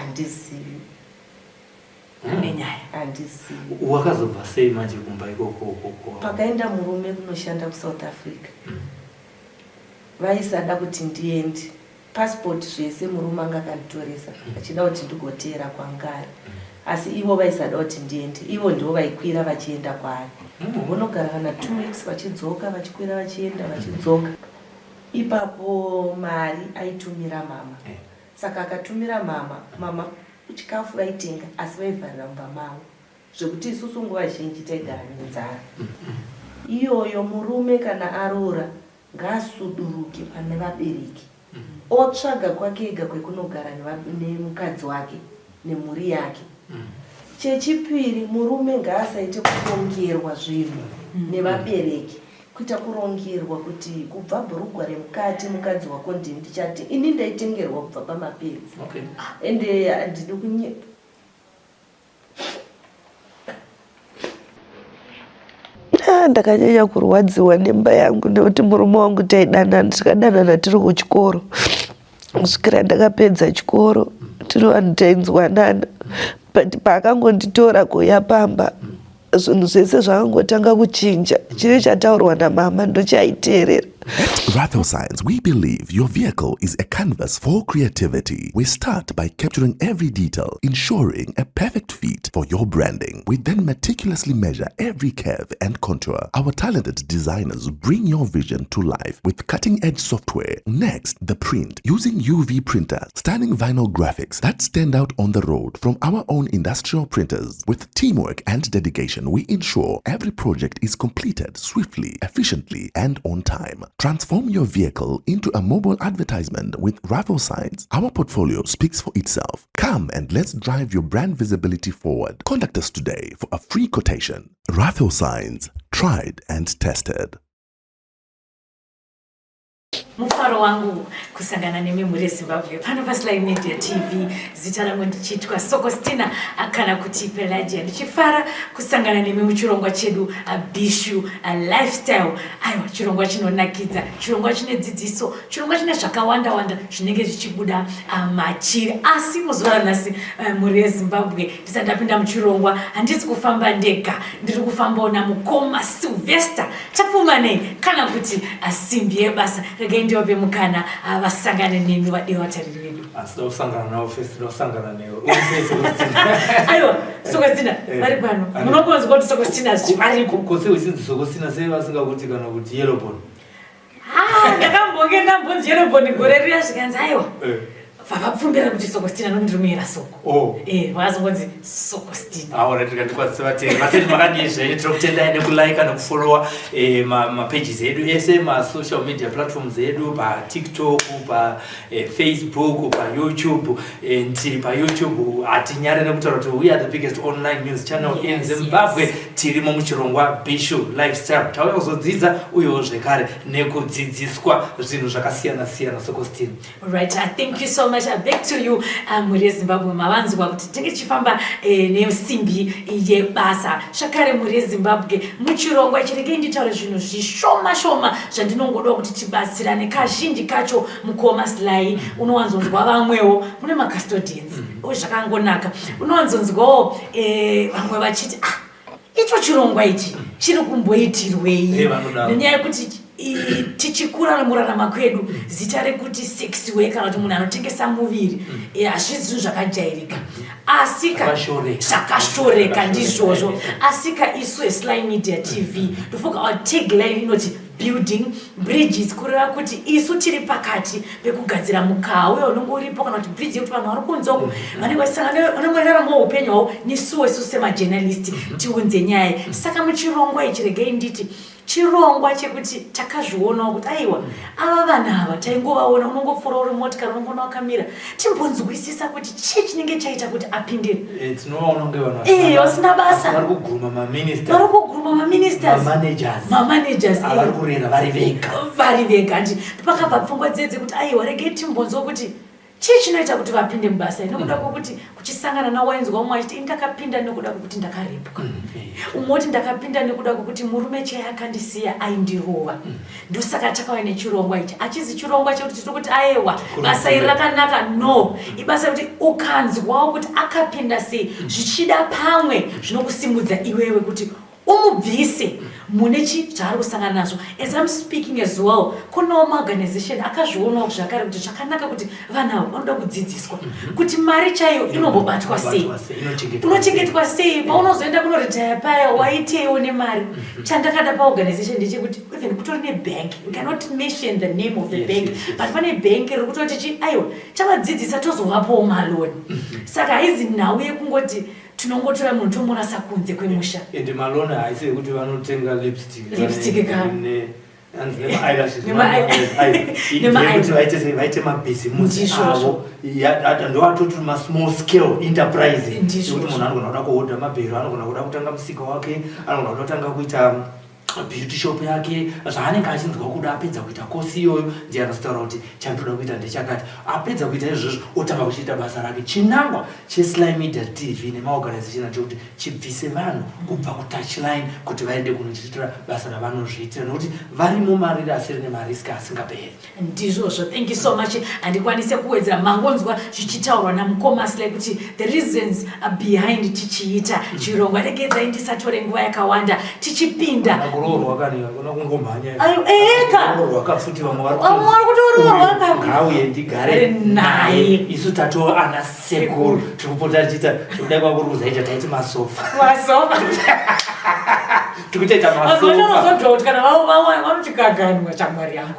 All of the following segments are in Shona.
Handizivi. Pane nyaya. Handizivi. Wakazobva sei manje kumba ikoko ukoko? Pakaenda murume kunoshanda kuSouth Africa. Vaisada kuti ndiende. Passport zvese murume anga akanditoresa achida kuti ndigoteera kwanga ari. Asi ivo vaisada kuti ndiende. Ivo ndivo vaikwira vachienda kwaari. Vonogara kana 2 weeks vachidzoka vachikwira vachienda vachidzoka. Ipapo mari aitumira mama. Saka akatumira mama, mama chikafu vaitenga asi vaivharira mumba mavo zvekuti isusu nguva zhinji taigara nenzara. Iyoyo murume kana aroora ngaasuduruke pane vabereki otsvaga kwake ega kwekunogara nemukadzi wake nemhuri yake. Chechipiri murume ngaasaite kurongerwa zvinhu nevabereki Kuita kurongerwa kuti kubva bhurugwa remukati mukadzi wako ndini ndichati ini ndaitengerwa kubva pamapedzi. Okay. Ende handidi kunyepa. Ah, ndakanyanya kurwadziwa nemba yangu nekuti murume wangu taidanana tikadanana tiri kuchikoro kusvikira ndakapedza chikoro tiri vanhu tainzwanana but paakangonditora kuuya pamba zvinhu zvese zvakangotanga kuchinja chiri chataurwa namama ndochaiteerera At Rafael Signs, we believe your vehicle is a canvas for creativity. We start by capturing every detail, ensuring a perfect fit for your branding. We then meticulously measure every curve and contour. Our talented designers bring your vision to life with cutting edge software. Next, the print using UV printers, stunning vinyl graphics that stand out on the road from our own industrial printers. With teamwork and dedication, we ensure every project is completed swiftly, efficiently, and on time. Transform your vehicle into a mobile advertisement with Raffle Signs. Our portfolio speaks for itself. Come and let's drive your brand visibility forward. Contact us today for a free quotation. Raffle Signs, tried and tested. Mufaro wangu kusangana nemi mhuri yeZimbabwe pano paSly Media TV. Zita rangu ndichiitwa Sokostina kana kuti Pelagia, ndichifara kusangana nemi muchirongwa chedu Bishu Lifestyle. Aiwa, chirongwa chinonakidza, chirongwa chine dzidziso, chirongwa chine zvakawanda wanda zvinenge zvichibuda machiri. Asi muzuva ranhasi mhuri yeZimbabwe, ndisati ndapinda muchirongwa, handisi kufamba ndega, ndiri kufambawo namukoma Sylvester Tapfumanei kana kuti simbi yebasa. Regai ndivape mukana vasangane nemi vadiwa vatariri vedu. Asi da kusangana navo first, da kusangana newe. Aiwa, Sokostina eh, vari pano. Munokonzwa kuti Sokostina varipo. Kose uchinzi Sokostina sei vasingakuti kana kuti Yellowbone? Ah, ndakambonge ndambonzi Yellowbone gore riya zvikanzi aiwa. Eh. Vavapfumbira kuti Sokostina nokuti ndiri muyera Soko. Oh. Eh, vakazongonzi Sokostina. Ah, alright, ndikwazise vateri. Vateri makadii zvenyu? Tinokutendai nekulike nekufollowa eh, ma, ma pages edu ese, ma social media platforms edu pa TikTok, pa eh, Facebook, pa YouTube and pa YouTube hatinyare nekutaura kuti we are the biggest online news channel in Zimbabwe. Yes. Tirimo muchirongwa Bishu Lifestyle. Tauya kuzodzidza uyewo zvekare nekudzidziswa zvinhu zvakasiyana siyana Sokostina. Right, thank you so much. Back to you mhuri yeZimbabwe. Mavanzwa kuti tinge tichifamba nesimbi yebasa. Zvakare mhuri yeZimbabwe muchirongwa ichi regai nditaure zvinhu zvishoma shoma zvandinongodawo kuti tibatsirane. Kazhinji kacho mukoma Sly unowanzonzwa vamwewo mune macustodians zvakangonaka. Unowanzonzwawo vamwe vachiti ah icho chirongwa ichi chiri kumboitirwei nenyaya yekuti tichikura murarama kwedu zita rekuti sex worker kana kuti munhu anotengesa muviri hazvisi zvinhu zvakajairika asika zvakashoreka ndizvozvo asika isu eSly Media TV ndofunga our tagline inoti building bridges, kureva kuti isu tiri pakati pekugadzira mukaha uyo unenge uripo kana kuti bridge yekuti vanhu vari kunze uku vanenge vachisangana vanenge vachiraramawo upenyu hwavo nesuwo isu semajournalist tiunze nyaya. Saka muchirongwa ichi regai nditi chirongwa chekuti takazvionawo kuti aiwa ava vanhu ava taingovaona, unongopfuura uri motikari unongoona wakamira, timbonzwisisa kuti chii chinenge chaita kuti apindire. Tinovaona kunge vanhu vasina basa, vari kuguruma maministers, vari kuguruma maministers, mamanagers, mamanagers vari kurera vari vega, vari vega. Handi pakabva pfungwa dzedze kuti aiwa regai timbonzwa kuti Chii chinoita kuti vapinde mubasa iri? Nokuda kwekuti kuchisangana nawainzwa umwe achiti ini ndakapinda nekuda kwekuti ndakarepwa, umwe oti ndakapinda nekuda kwekuti murume chaiye akandisiya aindirova. Ndosaka takauya nechirongwa ichi. Hachizi chirongwa chekuti tiri kuti aewa basa iri rakanaka, no, ibasa rekuti ukanzwawo kuti akapinda sei, zvichida pamwe zvinokusimudza iwewe kuti umubvise mune chi zvaari kusangana nazvo. As I'm speaking as well, kunewo maorganization akazvionawo zvakare kuti zvakanaka kuti vanhu ava vanoda kudzidziswa kuti mari chaiyo inombobatwa sei, unochengetwa sei, paunozoenda kunoretire paya waiteiwo nemari. Chandakada paorganization ndechekuti even kutori nebank, we cannot mention the name of the bank, but pane bank riri kutoti chi aiwa, chavadzidzisa tozovapawo maloan. Saka haizi nhau yekungoti tinongotora munhu tomurasa kunze kwemusha. Ende maloan haisi ekuti vanotenga lipstick. Lipstick ka. Hanzi nema-eyelashes, Nema-eyes. Vaite sei, vaite mabhizimusi Ndizvozvo. avo. Ndoatoti masmall scale enterprise Ndizvozvo. yekuti munhu anogona kuda kuhodha mabhero, anogona kuda kutanga musika wake, anogona kuda kutanga kuita beauty shop yake, zvaanenge achinzwa kuda. Apedza kuita kosi iyoyo, ndiye anozotaura kuti chandinoda kuita ndechakati. Apedza kuita izvozvo, otanga kuchiita basa rake. Chinangwa cheSly Media TV nemaorganization acho kuti chibvise vanhu kubva kutouchline kuti vaende kunochiitira basa ravanozviitira, nokuti varimo mariri asiri nemariski asingaperi. Ndizvozvo, thank you so much. Handikwanise kuwedzera, mangonzwa zvichitaurwa namukoma Sly kuti the reasons behind tichiita chirongwa. Regedzai ndisatore nguva yakawanda tichipinda. Kuroorwa kani, hakuna kungomhanya. Ayo, eka. Kuroorwa kafuti, vamwe vari Vamwe vari kutoroorwa ka. Ngauye ndigare naye. Isu tatova ana sekuru, tiri kupota tichiita kudai kwakuri kuzaita, taiti masofa. Masofa. Tiri kutoita masofa. Vanozodwa kuti kana vanotikaganwa chamwari yangu.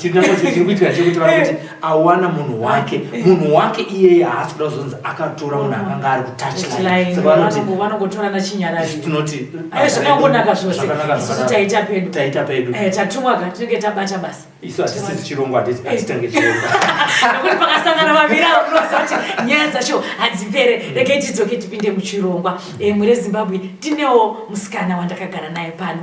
Chiri kuitika chekuti vari kuti awana munhu wake, munhu wake iyeye haasi kuda kuzonzi akatora munhu akanga ari kutouchline, saka vanoti Vanongotorana chinyarariro. Tinoti Ayo, zvakangonaka zvose. Zvakanaka, Isusu zvakanaka. taita pedu. Taita pedu. Tatumwa ka, tinenge tabata basa. Isu hatisisi chirongwa, hatitange chirongwa. Nekuti pakasangana vaviri avo, unoziva kuti nyaya dzacho hadzipere. Regai tidzoke tipinde muchirongwa. Mure Zimbabwe, tinewo musikana wandakagara naye pano,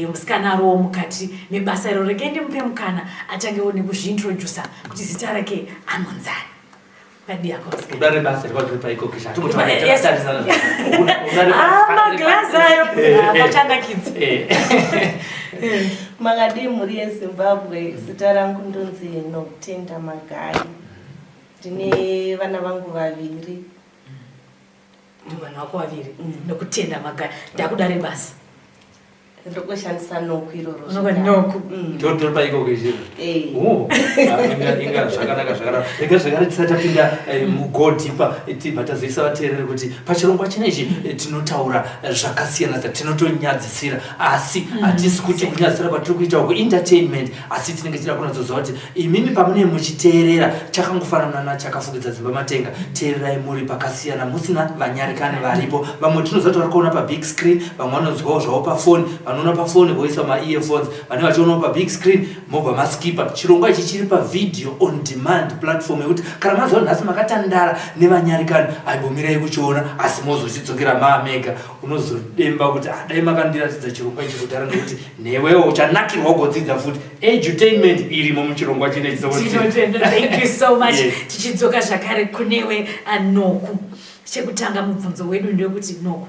musikana ariwo mukati mebasa iro. Regai ndimupe mukana atangewo nekuzviintrodusa kuti zita rake anonzani. Kadi yako musikana. Udare basa rikwadiri paikokisha. Yes. Ah, maglazi ayo pachandakidza. Makadii mhuri yeZimbabwe? Zita rangu ndonzi Nokutenda Magai. Ndine vana vangu vaviri. Ndivana vako vaviri? Nokutenda Magai, ndakudare basa. Ndokoshandisa Noku iroro. Unonga Noku. Totori paikokisha. Eh. Oh, inga zvakanaka, zvakanaka. Rega zvakare tisati tapinda mugodhipa, tibva tazivisa vateereri kuti pachirongwa chinechi tinotaura zvakasiyana siyana, tinotonyadzisira, asi hatisi kuti kunyadzisira kwatiri kuita uku entertainment, asi tinenge tichida kunatsoziva kuti imimi pamunee muchiteerera, chakangofanana nachakafukidza dzimba matenga. Teererai muri pakasiyana, musina vanyarikani varipo. Vamwe tinoziva kuti vari kuona pabig screen, vamwe vanonzwawo zvavo pafoni, vanoona pafoni voisa maearphones, vane vachionawo pabig screen mobva maskipa. Chirongwa ichi chiri pavideo on demand platform yekuti kana mazuva nhasi makatandara nevanyarikani, aimbomirai kuchiona, asi mozochidzokera maamega. Unozodemba kuti, "Ah, dai makandiratidza chirongwa ichi kudhara," nekuti newewo uchanakirwa ugodzidza futi. Edutainment irimo muchirongwa chinechi. Tinotenda, thank you so much. Yes. Tichidzoka zvakare kunewe Noku, chekutanga mubvunzo wedu ndewekuti, Noku,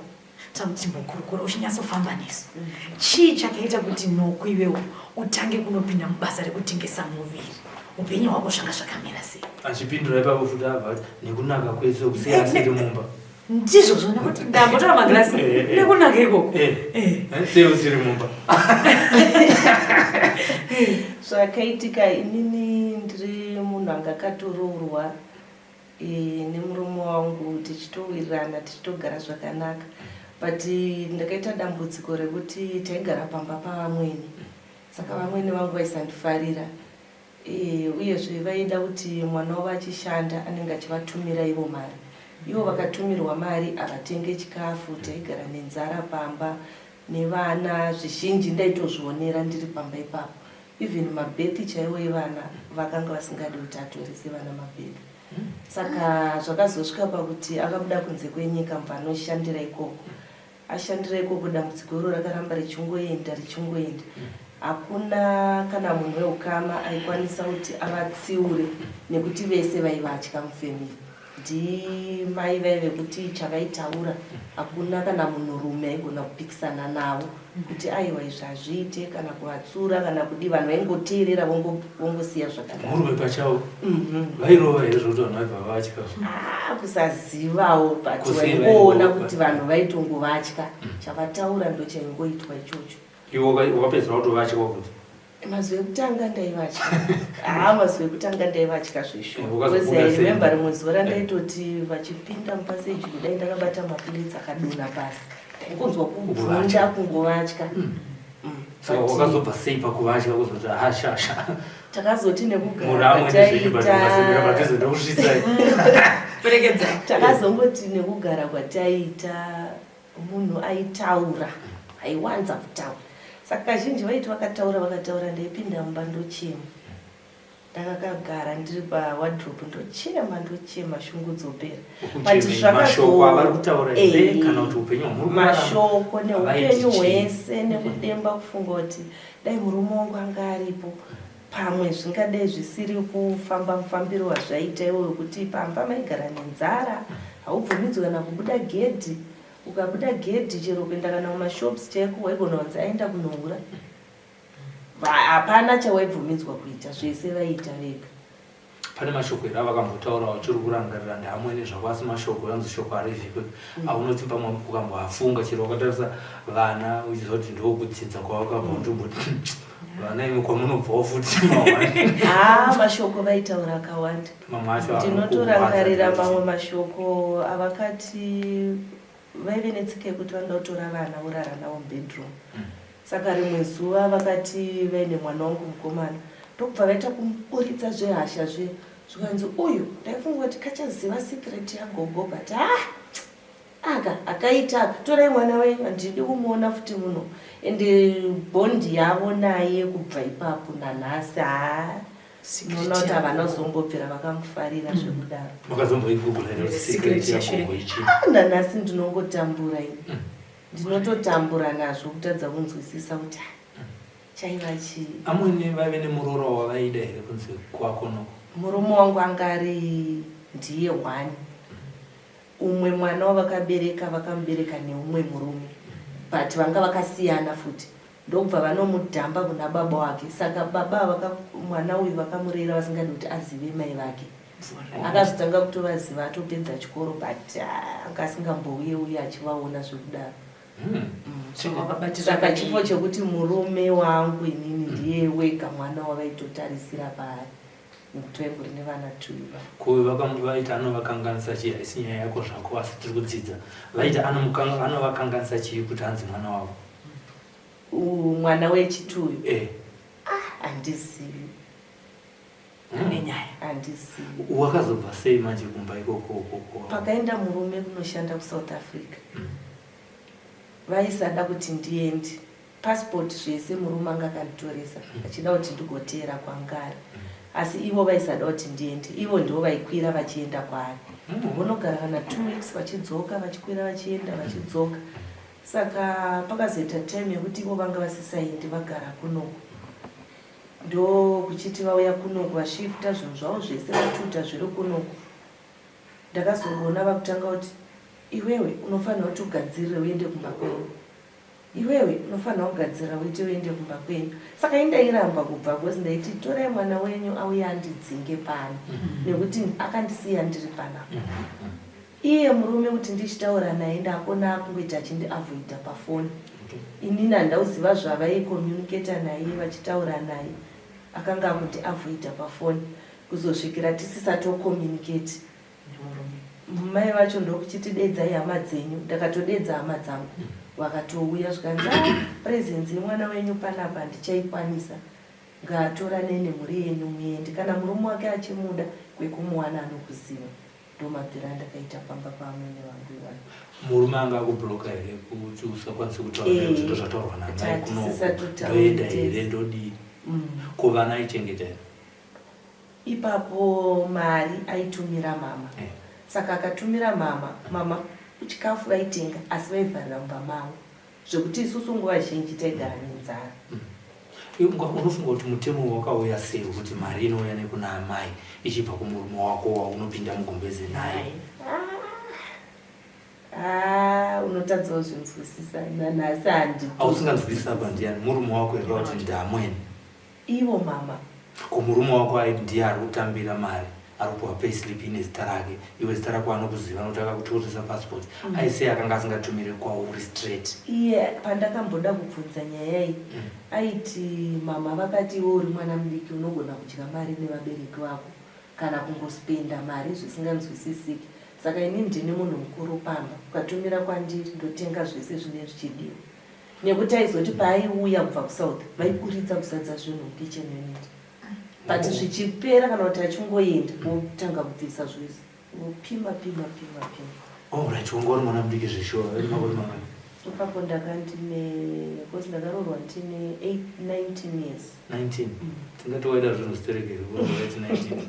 tambokurukura uchinyatsofamba nesu, chii chakaita kuti Noku iwewo utange kunopinda mubasa rekutengesa muviri? Upenyu hwako zvanga zvakamira sei? Achipindura ipapo futi abva ati nekunaka kwese kusiya asiri mumba. Ndizvozvo, nekuti ndambotora magirasi. Nekunaka ikoko. Sei usiri mumba? Zvakaitika, inini ndiri munhu anga akatoroorwa nemurume wangu, tichitowirirana, tichitogara zvakanaka, but ndakaita dambudziko rekuti taigara pamba pavamwene. Saka vamwene vangu vaisandifarira, uyezve vaida kuti mwana wavo achishanda anenge achivatumira ivo mari. Ivo vakatumirwa mari havatenge chikafu. Taigara nenzara pamba nevana. Zvizhinji ndaitozvionera ndiri pamba ipapo. Even mabirth chaiwo evana vakanga vasingadi kuti atorese vana mabirth. Saka zvakazosvika pakuti akabuda kunze kwenyika, mubva anoshandira ikoko. Ashandira ikoko, dambudziko iro rakaramba richingoenda, richingoenda. Hakuna kana munhu weukama aikwanisa kuti avatsiure nekuti vese vaivatya mufamily. Ndimai vaye vekuti chavaitaura hakuna kana munhurume aigona kupikisana navo kuti aiwa izvi hazviite kana kuvatsura kana kudii vanhu vaingoteerera vongosiya zvakadaro. Murume pachavo mhm. vairova here zvekuti vanhu vaibva vatya? Ah, kusazivawo but waingoona kuti vanhu vaitongovatya mm. chavataura ndochaingoitwa ichocho. Iwe wakapedzera kutovatya kuti? Mazuva ekutanga ndaivatya. Haa mazuva ekutanga ndaivatya zveshuwa. Because I remember rimwe zuva randaitoti vachipinda mupassage kudai ndakabata maplates akadonha pasi. Ndaingonzwa kubvunda kungovatya. Mm. Mm. Saka wakazobva sei pakuvatya kuzoti ha shasha. Takazoti nekugara kwataiita. Takazongoti nekugara kwataiita Munhu aitaura aiwanza kutaura saka kazhinji vaiti vakataura vakataura ndaipinda mumba ndochema ndakakagara ndiri pawardrobe ndochema ndochema shungu dzopera but zvakazomashoko neupenyu hwese nekudemba kufunga kuti dai murume wangu anga aripo pamwe zvingadai zvisiri kufamba mufambiro wazvaita iwo wekuti pamba maigara nenzara haubvumidzwi kana kubuda gedhi ukabuda gedhi chero kuenda kana kumashops chaiko waigona kunzi aenda kunohura hapana chawaibvumidzwa kuita zvese vaiita vega Pane mashoko here avakambotaura uchiri kurangarira ndaamwene zvako asi mashoko anzi shoko harivhikwe mm. aunoti pamwe ukamboafunga chero wakatarisa vana uchiziva kuti ndokudzidza kwavakabva mm. utomboti vana imi kwamunobvawo futi haa mashoko vaitaura akawanda mamwe acho ndinotorangarira mamwe mashoko avakati Vaive netsika yekuti vanoda kutora vana vorara navo mubedroom. Saka rimwe zuva vakati vaine mwana wangu mukomana ndokubva vaita kumuburitsa zvehasha zve zvikanzi uyu ndaifunga kuti kachaziva secret yagogo but ah aka akaita aka torai mwana wenyu handidi kumuona futi muno ende bond yavo naye kubva ipapo nanhasi haa Unoona kuti havana kuzombobvira vakamufarira mm. zvekudaro. Makazomboigugula here kuti secret yagogo ichi? Ah, nanhasi ndinongotambura ini. Mm. Ndinototambura nazvo kutadza kunzwisisa kuti ah, mm. chaiva chii. Amwene vaive nemuroora wavaida here kunze kwako noko? Murume wangu anga ari ndiye one. Umwe mwana wavakabereka vakamubereka neumwe murume but vanga vakasiyana futi. Ndokubva vanomudhamba kuna baba wake saka baba ava mwana uyu vakamurera vasingadi kuti azive mai vake akazotanga kutovaziva atopedza chikoro but ah, anga asingambouye uye achivaona zvekudaro hmm. mm. saka chifo chekuti murume wangu inini ndiye wega mwana wavaitotarisira paari nekuti vaingori nevana tuiva ko vaita anovakanganisa chii haisi nyaya yako zvako asi tiri kudzidza vaita anovakanganisa chii kuti hanzi mwana wavo Mwana wechituyu eh. Ah, handizivi hmm. nenyaya handizivi. Wakazobva sei manje kumba ikoko ukoko? Pakaenda murume kunoshanda kuSouth Africa mm. Vaisada kuti ndiende passport zvese murume anga akanditoresa mm. achida kuti ndigoteera kwangari mm. Asi ivo vaisada kuti ndiende ivo ndivo vaikwira vachienda kwaari mm. Vonogara kana two weeks vachidzoka vachikwira vachienda vachidzoka Saka pakazoita time yekuti ivo vanga vasisaendi vagara kunoku ndokuchiti vauya kunoku vashifta zvinhu zvavo zvese vatuta zviri kunoku ndakazongoona vakutanga kuti iwewe unofanira kuti ugadzirire uende kumba kwenyu iwewe unofanira kugadzirira uite uende kumba kwenyu saka indairamba kubva because ndaiti torai mwana wenyu auye andidzinge pano mhm. nekuti akandisiya ndiri panapa mhm. Iye murume kuti ndichitaura naye ndakona akungoita achindi avoider pafoni. Inini handauziva zvavai communicator naye vachitaura naye akanga akundi avoider pafoni kuzosvikira tisisato communicate. Mai vacho ndokuchiti deedzai hama dzenyu ndakatodeedza hama dzangu vakatouya zvikanzi ah presence yemwana wenyu panapa handichaikwanisa ngaatorane nemhuri yenyu muende kana murume wake achimuda kwekumuwana anokuziva. Ndomabviro andakaita pamba paamwene vangu iwayo. Murume anga akubloka here kuti usakwanise kutaura naye kuti ndozvataurwa namai kuno ndoenda here ndodii? Mm. Ko vana aichengeta here? Ipapo mari aitumira mama. Eh. Saka akatumira mama, mama chikafu vaitenga asi vaivharira mumba mavo. Zvekuti isusu nguva zhinji taigara nenzara. Mm. Unofunga kuti mutemo wakauya sei wekuti mari inouya nekuna amai ichibva kumurume wako waunopinda mugumbeze naye? Ah, unotadzawo zvinzwisisa nanhasi handi. Ausinganzwisisa apa ndiani? Murume wako here kuti ndamwene? Ivo mama. Ko murume wako aiti ndiye ari kutambira mari, ari kupiwa payslip ine zita rake, iwe zita rako anokuziva nokuti akakutoresa passport. Aisei akanga asingatumire kwauri straight? Iye pandakamboda kubvunza nyaya iyi aiti mama vakati iwe uri mwana mudiki unogona kudya mari nevabereki vako kana kungospenda mari zvisinganzwisisiki saka ini ndini munhu mukuru pamba ukatumira kwandiri ndotenga zvese zvinenge zvichidiwa nekuti aizoti paaiuya kubva kusouth vaiburitsa kuzadza zvinhu mukitchen unit but zvichipera kana kuti achingoenda wotanga kubvisa zvese wopima pima pima pima. Alright, wanga uri mwana mudiki zveshuwa, uri makore mangani? Ipapo ndaka ndine because ndakaroorwa ndine 8 19 years. 19. Tingati waida zvinhu ziterekere, waiti 19.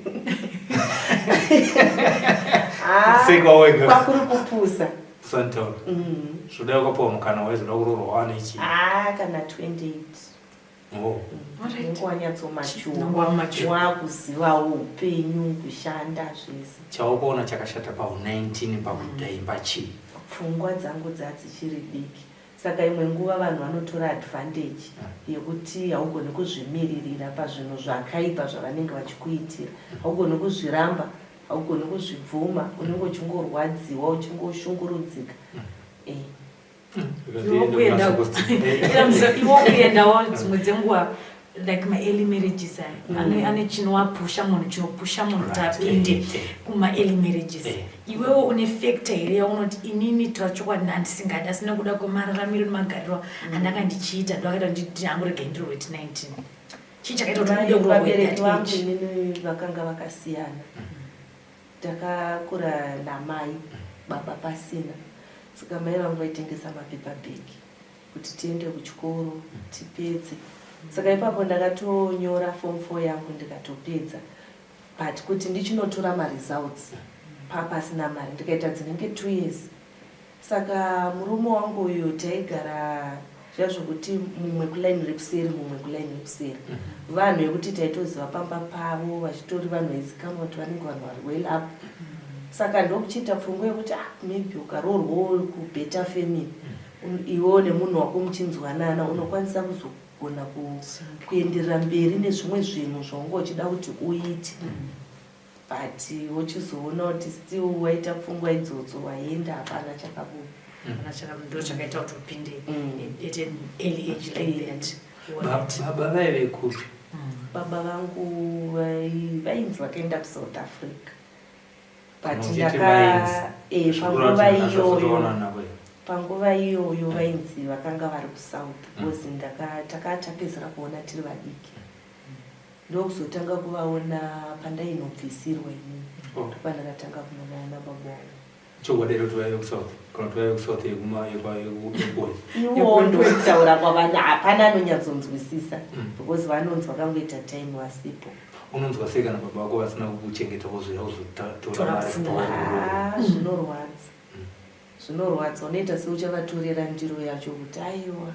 Ah, Seka wega. Kwakuri kupusa. Kusanitaura. Zvoda wakapiwa mukana waizoda kuroorwa wane chii? Ah, kana 28. Oh. Unenge wanyatsomachuwa. Unenge wamachuwa. Wakuzivawo upenyu, kushanda zvese. Chawakaona chakashata pau 19 pakuda imba chii? Pfungwa dzangu dzadzichiri diki. Saka imwe nguva vanhu vanotora advantage yekuti haugoni kuzvimiririra pazvinhu zvakaipa zvavanenge vachikuitira. Haugoni kuzviramba, haugoni kuzvibvuma, unenge uchingorwadziwa, uchingoshungurudzika. Iwe kuendawo dzimwe dzenguva like maearly marriages aya ane chinowapusha munhu, chinopusha munhu kuti apinde kuma-early marriages. Iwewo une factor here yaunoti inini tora chokwadi ndandisingadi, asi nekuda kwemararamiro nemagariro andanga ndichiita ndowakaita kuti nditi hangu regai ndirohwe ti 19? Chii chakaita kuti ude kurohwa at Vabereki that vangu age? inini vakanga vakasiyana. Takakura namai, baba pasina. Saka mai vangu vaitengesa mapepa bag kuti tiende kuchikoro tipedze. Saka ipapo ndakatonyora form 4 yangu ndikatopedza, but kuti ndichinotora maresults papasina mari, ndikaita dzinenge 2 years. Saka murume wangu uyu taigara zviya zvokuti mumwe kulaini rekuseri, mumwe kulaini rekuseri. Vanhu vekuti taitoziva pamba pavo, vachitori vanhu vaizikanwa kuti vanenge vanhu vari well up. Saka ndokuchiita pfungwa yekuti ah, maybe ukaroorwawo kubetter family, iwewo nemunhu wako muchinzwanana, unokwanisa kuzogona kuenderera mberi nezvimwe zvinhu zvaunga uchida kuti uite. But wochizoona kuti still waita pfungwa idzodzo, waenda, hapana chakabuda. Ndo chakaita kuti upinde at an early age like that. Baba vaive kupi? Baba vangu vainzi vakaenda kuSouth Africa, but Kana uchiti ndaka vainzi, panguva zvikureva kuti iyoyo nhasi navo here? Panguva iyoyo vainzi vakanga vari kusouth, because takatapedzera kuona tiri vadiki, ndokuzotanga kuvaona pandainobvisirwa inini. Ndopandakatanga kunoona baba vangu. Chokwadi here kuti vaive kusouth, kana kuti vaive kusouth yekuboy? Iwo ndokutaura kwavana, hapana anonyatsonzwisisa, because vanonzi vakangoita time vasipo. Unonzwa sei kana baba vako vasina kukuchengeta, wozoya kuzotora Tora mari? pfuma. Ah, zvinorwadza, zvinorwadza. Unoita seuchavatorera ndiro yacho kuti aiwa,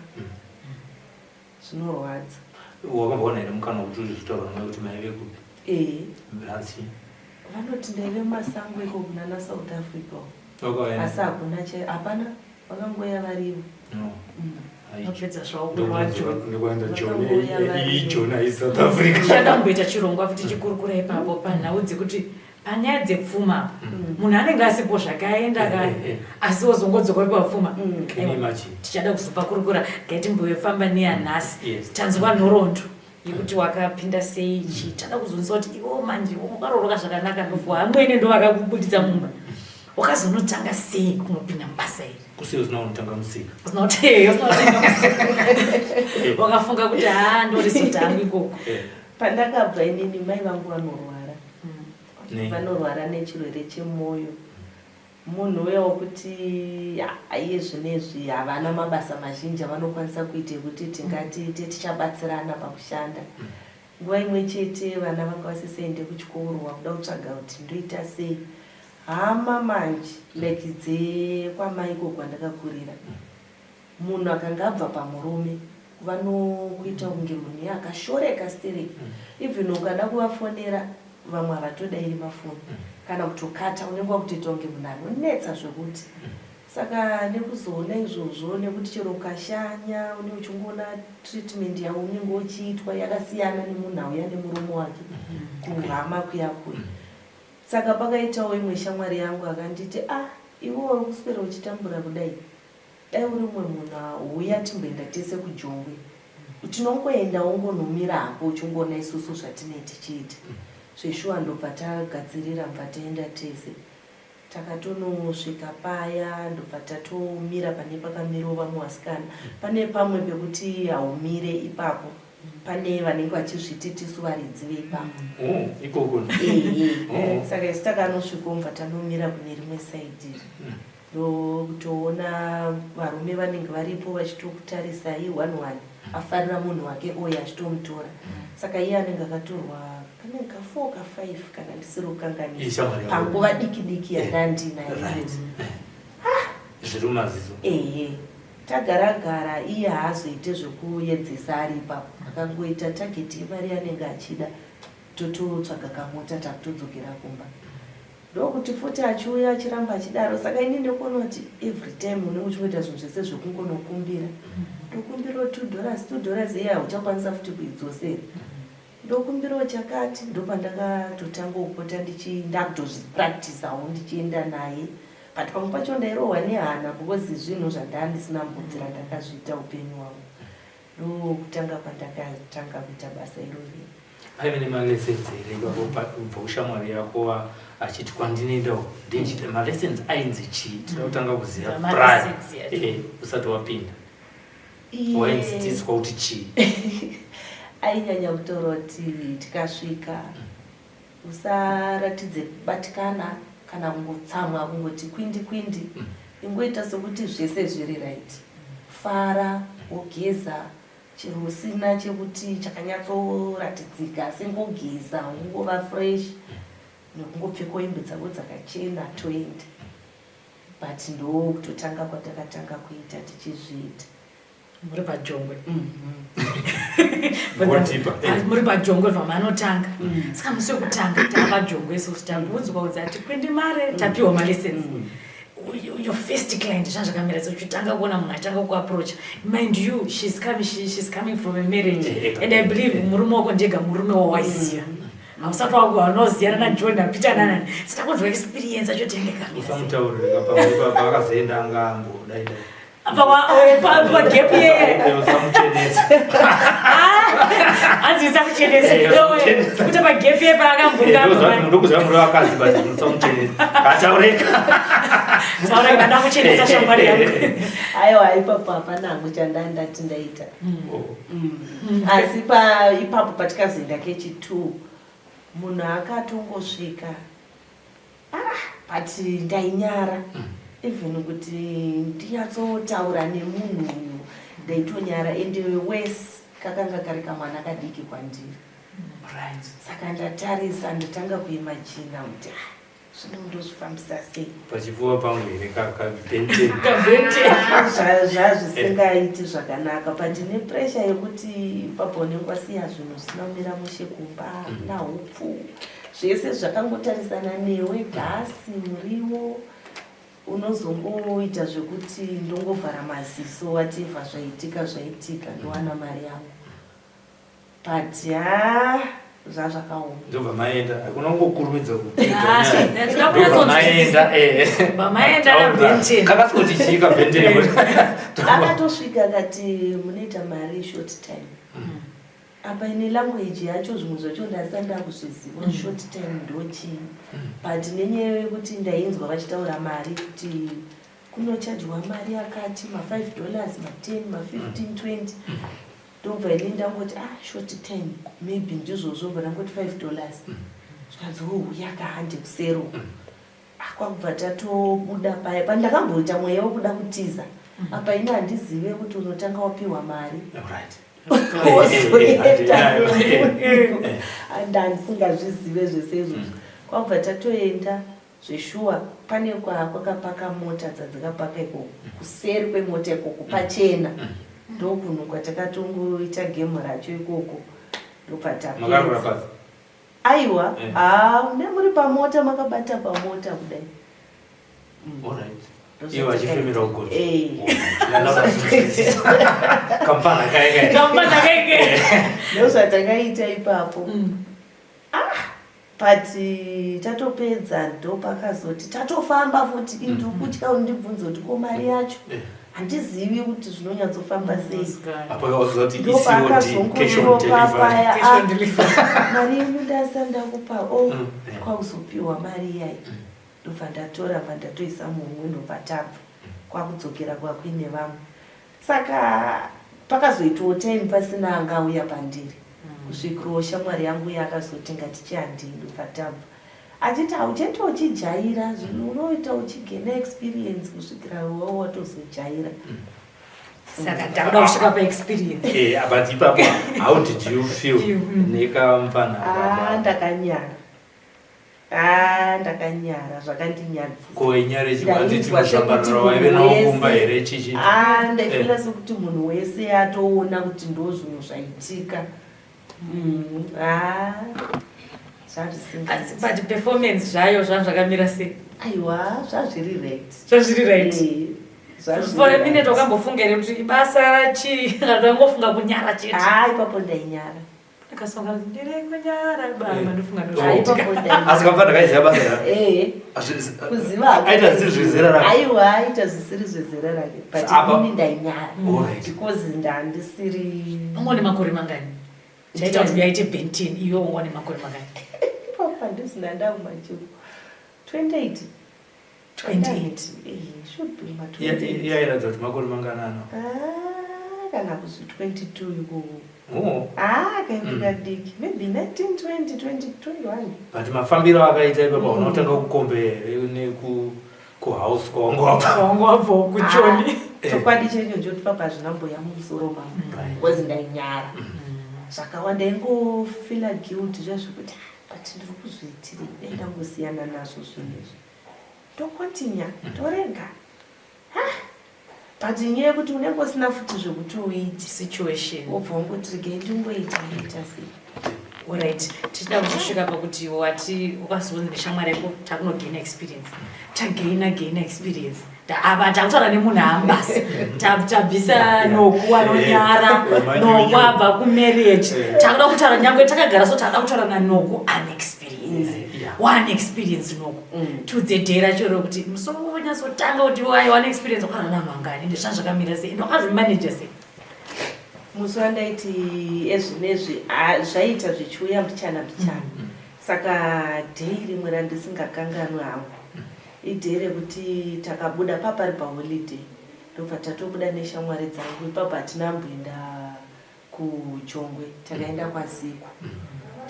zvinorwadza. Wakamboona here mukana wekuti uchizotaura namai kuti maive kupi? Ee. Hanzi? Vanoti ndaive mumasango iko kunana South Africa uko. Wakaenda? Asi hakuna hapana, vakangoya varivo. No. Ai. Vapedza zvavo kurwadzo. Ndikuenda Joni. Vakangoya varivo. Iyi Joni ai South Africa. Tichada kumboita chirongwa futi chikurukura ipapo panhau dzekuti panyaya dzepfuma, munhu anenge asipo zvakaenda ka, asi wozongodzoka papfuma. Can you imagine? Tichada kuzopakurukura, ngaitimbofamba neyanhasi. Yes. Tanzwa nhoroondo yekuti wakapinda sei chi, tada kuzonzwa kuti iwo manje wakarooroka zvakanaka, ndofu amwene ndo vakakubuditsa mumba, wakazonotanga sei kunopinda mubasa iri? Kusiyo usina kunotanga musika. Usina kuti usina kutanga musika, wakafunga kuti ha, ndorisota hangu ikoko? Pandakabva inini, mai vangu vanorwara. Nei? Vanorwara nechirwere chemwoyo. Munhu uya wokuti iye zvinezvi havana mabasa mazhinji avanokwanisa kuita ekuti tingati tichabatsirana pakushanda. Nguva imwe chete vana vanga vasisaende kuchikoro, wakuda kutsvaga kuti ndoita sei. Hama manje like dzekwamai iko kwandakakurira, munhu akanga abva pamurume. Vanokuita kunge munhu iye akashoreka stereki. Even ukada kuvafonera vamwe havatodairi mafoni kana kutokata, unenge wakutoita kunge munhu anonetsa zvekuti. Saka nekuzoona izvozvo nekuti chero ukashanya une uchingoona treatment yaunenge uchiitwa yakasiyana nemunhu auya nemurume wake kuhama kuya kuya. Saka pakaitawo imwe shamwari yangu akanditi ah iwe uri kuswera uchitambura kudai dai uri umwe munhu huya timboenda tese kujongwe tinongoenda wongonomira hako uchingoona isusu zvatinee tichiita. Zveshuwa ndobva tagadzirira bva taenda tese. Takatonosvika paya ndobva tatomira pane pakamirawo vamwe vasikana. Pane pamwe pekuti haumire ipapo pane vanenge vachizviti tisu varidzi veipapo. Oh, ikoko. Ehe. Oh. Saka isu takanosvikawo mubva tanomira kune rimwe side iri. Ndokutoona varume vanenge varipo vachitokutarisai one one afarira munhu wake oye achitomutora. Saka iye anenge akatorwa kanenge ka 4 ka 5 kana ndisiri kukanganisa Ishamwari yako. panguva diki diki yandandinayo. Right. Zviri mumaziso. Ehe. Tagara gara iye haazoite zvekuyedzesa ari ipapo. Akangoita target yemari yaanenge achida tototsvaga kamota takutodzokera kumba. Ndokuti futi achiuya achiramba achidaro saka ini ndikuona kuti every time unenge uchingoita zvinhu zvese zvekungonokumbira. Ndokumbirawo $2, $2 iye hauchakwanisa futi kuidzosera. Ndokumbirawo chakati ndopandakatotanga kupota ndakutozvipractisawo ndichienda naye. But pamwe pacho ndairohwa nehana because zvinhu zvandanga ndisina kumbobvira ndakazviita upenyu hwangu. Ndokutanga kwandakatanga kuita basa irori. Paive nemalessons here ipapo kubva kushamwari yako achiti kwandinoenda uku ndinchita malessons ainzi chii? Tinoda kutanga kuziva Ma prior lessons yacho. usati wapinda. Wainzidziswa kuti chii? Ainyanya kutaura kuti tikasvika usaratidze kubatikana kana kungotsamwa kungoti kwindi kwindi. Ingoita sekuti zvese zviri right. Fara, wogeza, chero usina chekuti chakanyatsoratidzika asi ingogeza ungova fresh nekungopfekawo hembe dzako dzakachena toenda. But ndokutotanga kwatakatanga kuita tichizviita. Muri pajongwe. Go deeper. Muri pajongwe pamanotanga. Saka musi wekutanga tava pajongwe isusu takuudzwa kunzi hatikwindi mare tapiwa malessons. Your first client zvanga zvakamira sei uchitanga kuona munhu achitanga kuapproacha. Mind you, she's coming from a marriage. And I believe murume wako ndega murume wawaiziva. Hausati wanoziyana naJohn naPeter nanani. Saka kunzwa experience acho tenge kamira sei. Usamutaurire pamwe paakazoenda anga angodai dai. Pagap yeye. Usamuchenesa. Hanzi usamuchenesa. Usamuchenesa. Kuti pagap yeye paakambuka. Ndokuziva muri vakadzi but musamuchenesa. Ataureka. Taura ndamuchenesa shamwari yangu. Aiwa ipapo hapana hangu chandandati ndaita. Oh. Asi ipapo patikazoenda kechi2 munhu akatongosvika but ndainyara even kuti ndinyatsotaura nemunhu uyu ndaitonyara ende wese kakanga kari kamwana kadiki kwandiri. Saka ndatarisa ndatanga kuimagina kuti zvino ndozvifambisa sei. Pachipfuva pangu here kabhente. Kabhente. Zvazvisingaiti zvakanaka but nepressure yekuti ipapo unenge wasiya zvinhu zvisina kumira mushe kumba, hakuna hupfu, zvese zvakangotarisana newe, gasi, muriwo, unozongoita zvekuti ndongovhara maziso whatever zvaitika zvaitika ndowana mari yangu. But zvazvakaoma. Ndobva maenda, hakuna kungokurumidza kupedza Ah, nyaya. tinoda Ndobva kunyatsonzwisisa. maenda, eh. Bva maenda naBenten. Kakasingoti chii kaBenten? Akatosvika akati munoita mari short time. Apa ine language yacho zvimwe zvacho ndasati ndakuzviziva short time ndochii. But nenyaya yekuti ndainzwa vachitaura mari kuti kunochajwa mari yakati ma5 dollars, ma10, ma15, 20. Ndobva ini ndangoti short time maybe ndizvozvo bva ndangoti 5 dollars. Zvikanzi oh yakahande kusero. Kwakubva tatobuda paya pandakamboita mweya wekuda kutiza. Apa ini handizive kuti unotanga wapiwa mari. Wozoenda ndandisingazvizive zvese izvozvo. Kwakubva tatoenda zveshuwa pane kwakapaka mota dzadzakapaka ikoko kuseri kwemota ikoko pachena. Ndokunhu kwatakatongoita game racho ikoko ndobva Makarora tapedza. pasi. Aiwa, Eh. haa mune muri pamota makabata pamota kudai. Alright. Ndozvatakaita. Ivo vachifemera ugoti. Eh. Kamfana kai kai. Kamfana kai kai. Ndozvatakaita ipapo. But tatopedza ndopakazoti tatofamba futi indikutya undibvunza kuti ko mari yacho Eh. handizivi kuti zvinonyatsofamba sei. Apo wazoti ECOD cash on Ndopakazongoriropa delivery. paya Cash on delivery. mari yenyu ndasa ndakupa o Eh. kwakuzopiwa mari iyai ndobva ndatora bva ndatoisa mumwe ndobva tabva kwakudzokera kwakuine vamwe. Saka pakazoitawo time pasina angauya pandiri kusvikirawo shamwari yangu yakazoti ngatichihandei ndobva tabva achiti hauchaita uchijaira zvinhu unoita uchigena experience kusvikira wawo watozojaira. Saka ndakuda kusvika paexperience. Eh, but ipapo how did you feel Feel, nekamfana? Ah, ndakanyara, ah, ndakanyara zvakandinyadzisa. Ko inyare chikwanzi Ndainzwa sekuti chinoshambarira waive munhu nawo kumba wese- here chichi? Ah, ndaifila sekuti munhu wese atoona kuti ndo zvinhu zvaitika. Ah, zvazvisingaiti. But performance zvayo zvanhu zvakamira sei? Aiwa, zvazviri right. Zvazviri right. Eh, zvazviri For a right. minute wakambofunga here kuti ibasa chii? Kana wangofunga kunyara chete? Ah, ipapo ndainyara. Ndakasonga kuti ndiri kunyara baba Eh. ndofunga Oh. Ah, ndozvaitika. ipapo ndainyara. Asi kamfana kaiziva basa here? Eh, kuziva Aita zvisiri zvezera rake. Aiwa, aita zvisiri zvezera rake, but inini ndainyara Alright. because ndandisiri Wanga une makore mangani? Chaita kuti uyaite bentin iwe wanga une makore mangani? Ipapo handisina ndakumachivo 28. 28. Eh, should be ma 28. Iyayiratidza kuti makore manganano. Ah, kana kuzvi 22 ikoko. Oh. Ah, kainge kadiki maybe 19 20 20 21. But mafambiro akaita ipapo unotanga kukombe here neku kuhouse kwawanga wabva? Wanga wabva kuchoni. Ah, chokwadi chenyu ndchoti papa hazvinamboya mumusoro mangu Right. because ndainyara zvakawanda, ingofila guilt zvezvekuti "Ah, but ndiri kuzviitirei? Dai ndangosiyana nazvo zvinhu izvi, tokontinya torega." Ah, but nyaya yekuti unenge usina futi zvekuti uite Situation. wobva wangoti regai ndingoita ita sei. Alright, tichida kuzosvika pakuti wati ukazonzi neshamwari yako takunogaina experience. Tagaina gaina experience. Apa takutaura nemunhu ambasi. Tabvisa noku anonyara, noku abva kumarriage. Takuda kutaura nyangwe takagara so takuda kutaura nanoku ane experience. One experience noku. Tudze day racho rokuti musoro wonyatsotanga kuti wai wane experience wakarana mangani ende zvanhu zvakamira sei ende wakazvimaneja sei? Musi wandaiti ezvinezvi ah, zvaita zvichiuya mbichana mbichana. Saka day rimwe randisingakanganwi hangu iday rekuti takabuda papari paholiday, ndobva tatobuda neshamwari dzangu. Ipapo hatina amboenda kuJongwe, takaenda kwaZiko.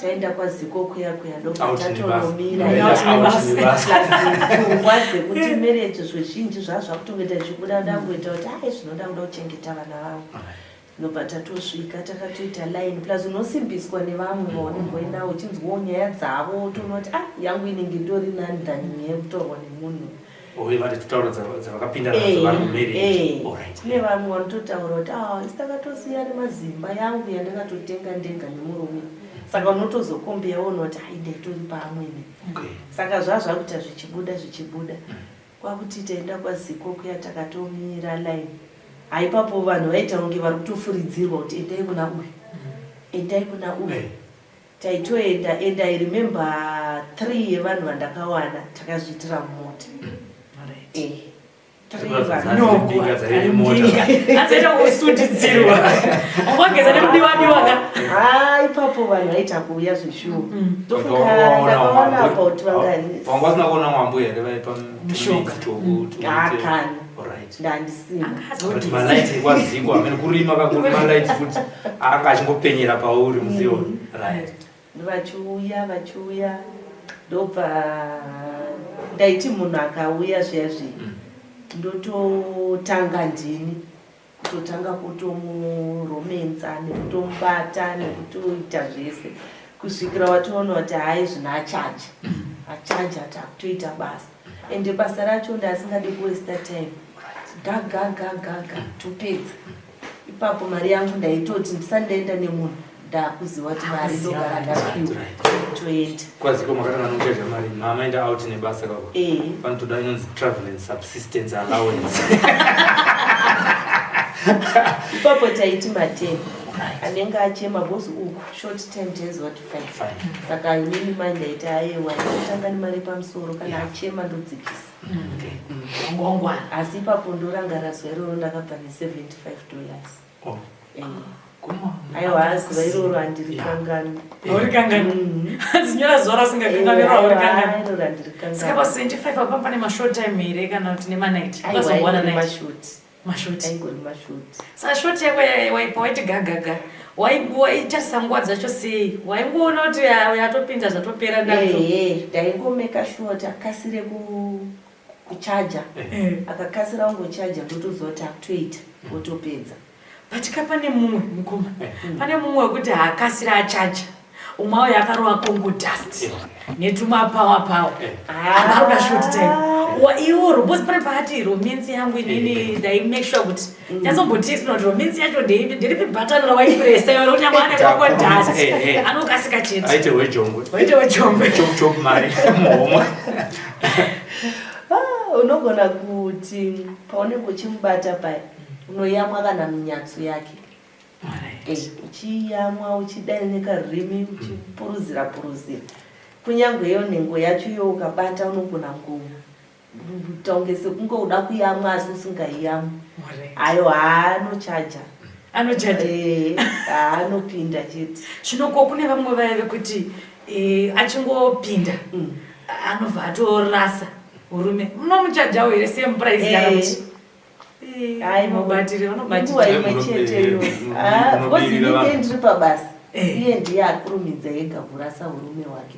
Taenda kwaZiko kuya kuya ndobva Out nebasa. tatonomira. Out nebasa. Pfungwa dzekuti marriage zvizhinji zvazvakutongoita zvichibuda ndangoita kuti ai zvinoda kuda kuchengeta vana vangu. Ndobva tatosvika takatoita line, plus unosimbiswa nevamwe vaunenge uinawo uchinzwawo nyaya dzavo, utoona kuti ah, yangu inenge indori nani than nyaya yekutorwa nemunhu. Oye vati tutaura dzavakapinda nadzo vari mumarriage. Alright. Kune vamwe vanototaura kuti ah, isi takatosiya nemazimba yangu yandakatotenga ndenga nemurume. Saka unotozokombeya woona kuti ai, ndaitori paamwene. Saka zvazvakuita zvichibuda zvichibuda kwakuti taenda kwaZiko kuya takatomira line. Haipapo vanhu vaita kunge vari kutofuridzirwa kuti endai kuna uyu, endai kuna uyu. Taitoenda and I remember three yevanhu vandakawana takazviitira mumota. Eh, three vanhu. Mbinga dzaive mota. Azoita kusundidzirwa wageza nekudiwadiwa ka. Ha, ipapo vanhu vaita kuuya zveshuwa. Ndofunga ndakawana about vangani. Wanga wasina kuona mwambu here vaipa Mishonga. Hakana. Alright. Ndandisina. But malaiti ekwaZiko amene kurima kakuri malaiti futi anga achingopenyera pauri muziwo. Right. Vachiuya vachiuya ndobva ndaiti munhu akauya zviya zviya ndototanga ndini kutotanga kutomuromenza nekutomubata nekutoita zvese kusvikira watoona kuti hai, zvino achaja achaja, takutoita basa. Ende basa racho ndasingadi kuwasta time, ga ga ga ga ga, topedza. Ipapo mari yangu ndaitoti ndisati ndaenda nemunhu ndakuziva kuti mari ndogara ndapiwa toenda. Kwaziko makatanga nokuchaja mari mamaenda out nebasa kako. Eh. Panotoda inonzi travel and subsistence allowance. Ipapo taiti mateni anenge achema because uku short time taiziva kuti fine. Fine. Saka inini mai ndaiti ayewa ndotanga nemari pamusoro kana achema ndodzikisa. Okay. Wangwangwana. Asi ipapo ndorangarira zuva iroro ndakabva ne75 dollars. Oh. Eh. Kuma. Aiwa zuva iroro handirikanganwi. Haurikanganwi. Zinyora zuva rasingakanganwi haurikanganwi. Iroro handirikanganwi. Saka pa 75 apa pane mashort time here kana kuti nemanight? Aiwa Ukazowana aingori night. mashoti. Mashoti. Aingori mashoti. Saka short yako waiti gagaga. Waitarisa nguva dzacho sei? Waingoona kuti yatopinda zvatopera ndato. Ehe, ndaingomeka sure kuti akasire kuchaja. Akakasira kungochaja ndotoziva kuti akutoita otopedza. But ka pane mumwe mukoma. Pane mumwe wekuti haakasira achaja. Umwe auyo akarova Congo dust netuma power power. Akaruda short time. Iwo robots pane paati romance yangu inini ndai make sure kuti ndazombotext kuti romance yacho ndeipi ndiripi button rawaipressa iwe kuti nyangwe ane Congo dust anokasika chete. Aite wejongwe. Waite wejongwe. Chop chop mari muhomwe. Ah, unogona kuti paunenge uchimubata paya unoyamwa kana minyatso yake. Uchiyamwa uchidai nekarurimi uchipuruzira puruzira. Kunyangwe iyo nhengo yacho iyo ukabata unogona kuita kunge sekunge uda kuyamwa asi usingaiyamwi. Ayo haanochaja. Anochaja. Haanopinda chete. Zvino ko kune vamwe vaya vekuti achingopinda anobva atorasa urume. Munomuchajawo here same price kana kuti? Hayi, Mubatire, nguva vanobatira. imwe chete iyo. Ah, because Munobirira inini vanhu. ndiri pabasa. Iye ndiye akurumidza ega kurasa urume hwake.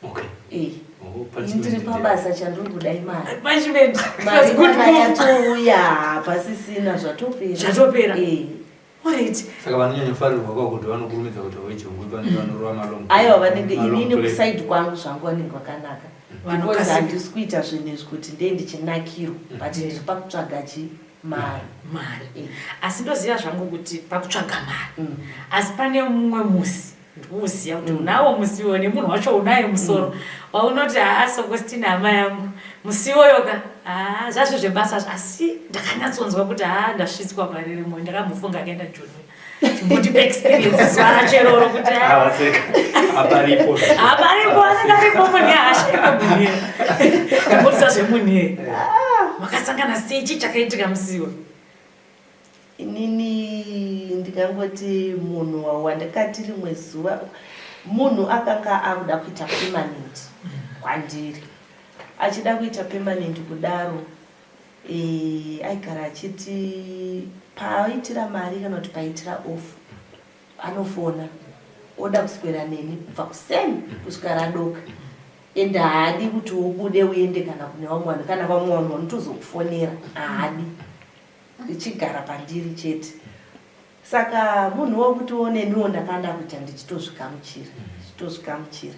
Okay. Oh, Ini ndiri pabasa chandiri kuda imari. Punishment. Mari It was good kana move. yatouya pasisina zvatopera. Zvatopera. Alright. Saka vanonyanyofarirwa kwa kuti vanokurumidza kuti wejongwe pane vanorova malong. Aiwa vanenge malong inini play. kusaidi kwangu zvangu vanenge vakanaka. Because Vanokasika. handisi kuita zvinhu izvi kuti ndee ndichinakirwa but ndiri pakutsvaga chi mari. Mari. Asi ndoziva zvangu kuti pakutsvaga mari. Asi pane mumwe musi ndikuuziva kuti unawo musiwo nemunhu wacho unaye musoro. Waunoti haa Sokostina hama yangu musi iwoyo ka haa zvazvo zvebasa asi ndakanyatsonzwa kuti haa ndasvitswa pariri moyo ndakamufunga akaenda Joni. Chimbondipa experience zuva racho iroro kuti haa. Havaseka. Aparipo. Aparipo anenge aripo munhu haashaikwe munhu iye. Ndambotisa zvemunhu iye. Makasangana sei chii chakaitika musiwo? Inini ndingangoti munhu wandakati rimwe zuva munhu akanga akuda kuita permanent kwandiri. Achida kuita permanent kudaro aigara achiti paaitira mari kana kuti paaitira off anofona oda kuswera neni kubva kuseni kusvika radoka. Ende haadi kuti ubude uende kana kune vamwe vanhu kana vamwe vanhu vanotozokufonera haadi. Ichigara pandiri chete. Saka munhu wekuti neniwo ndakanda kuita ndichitozvigamuchira, ndichitozvigamuchira.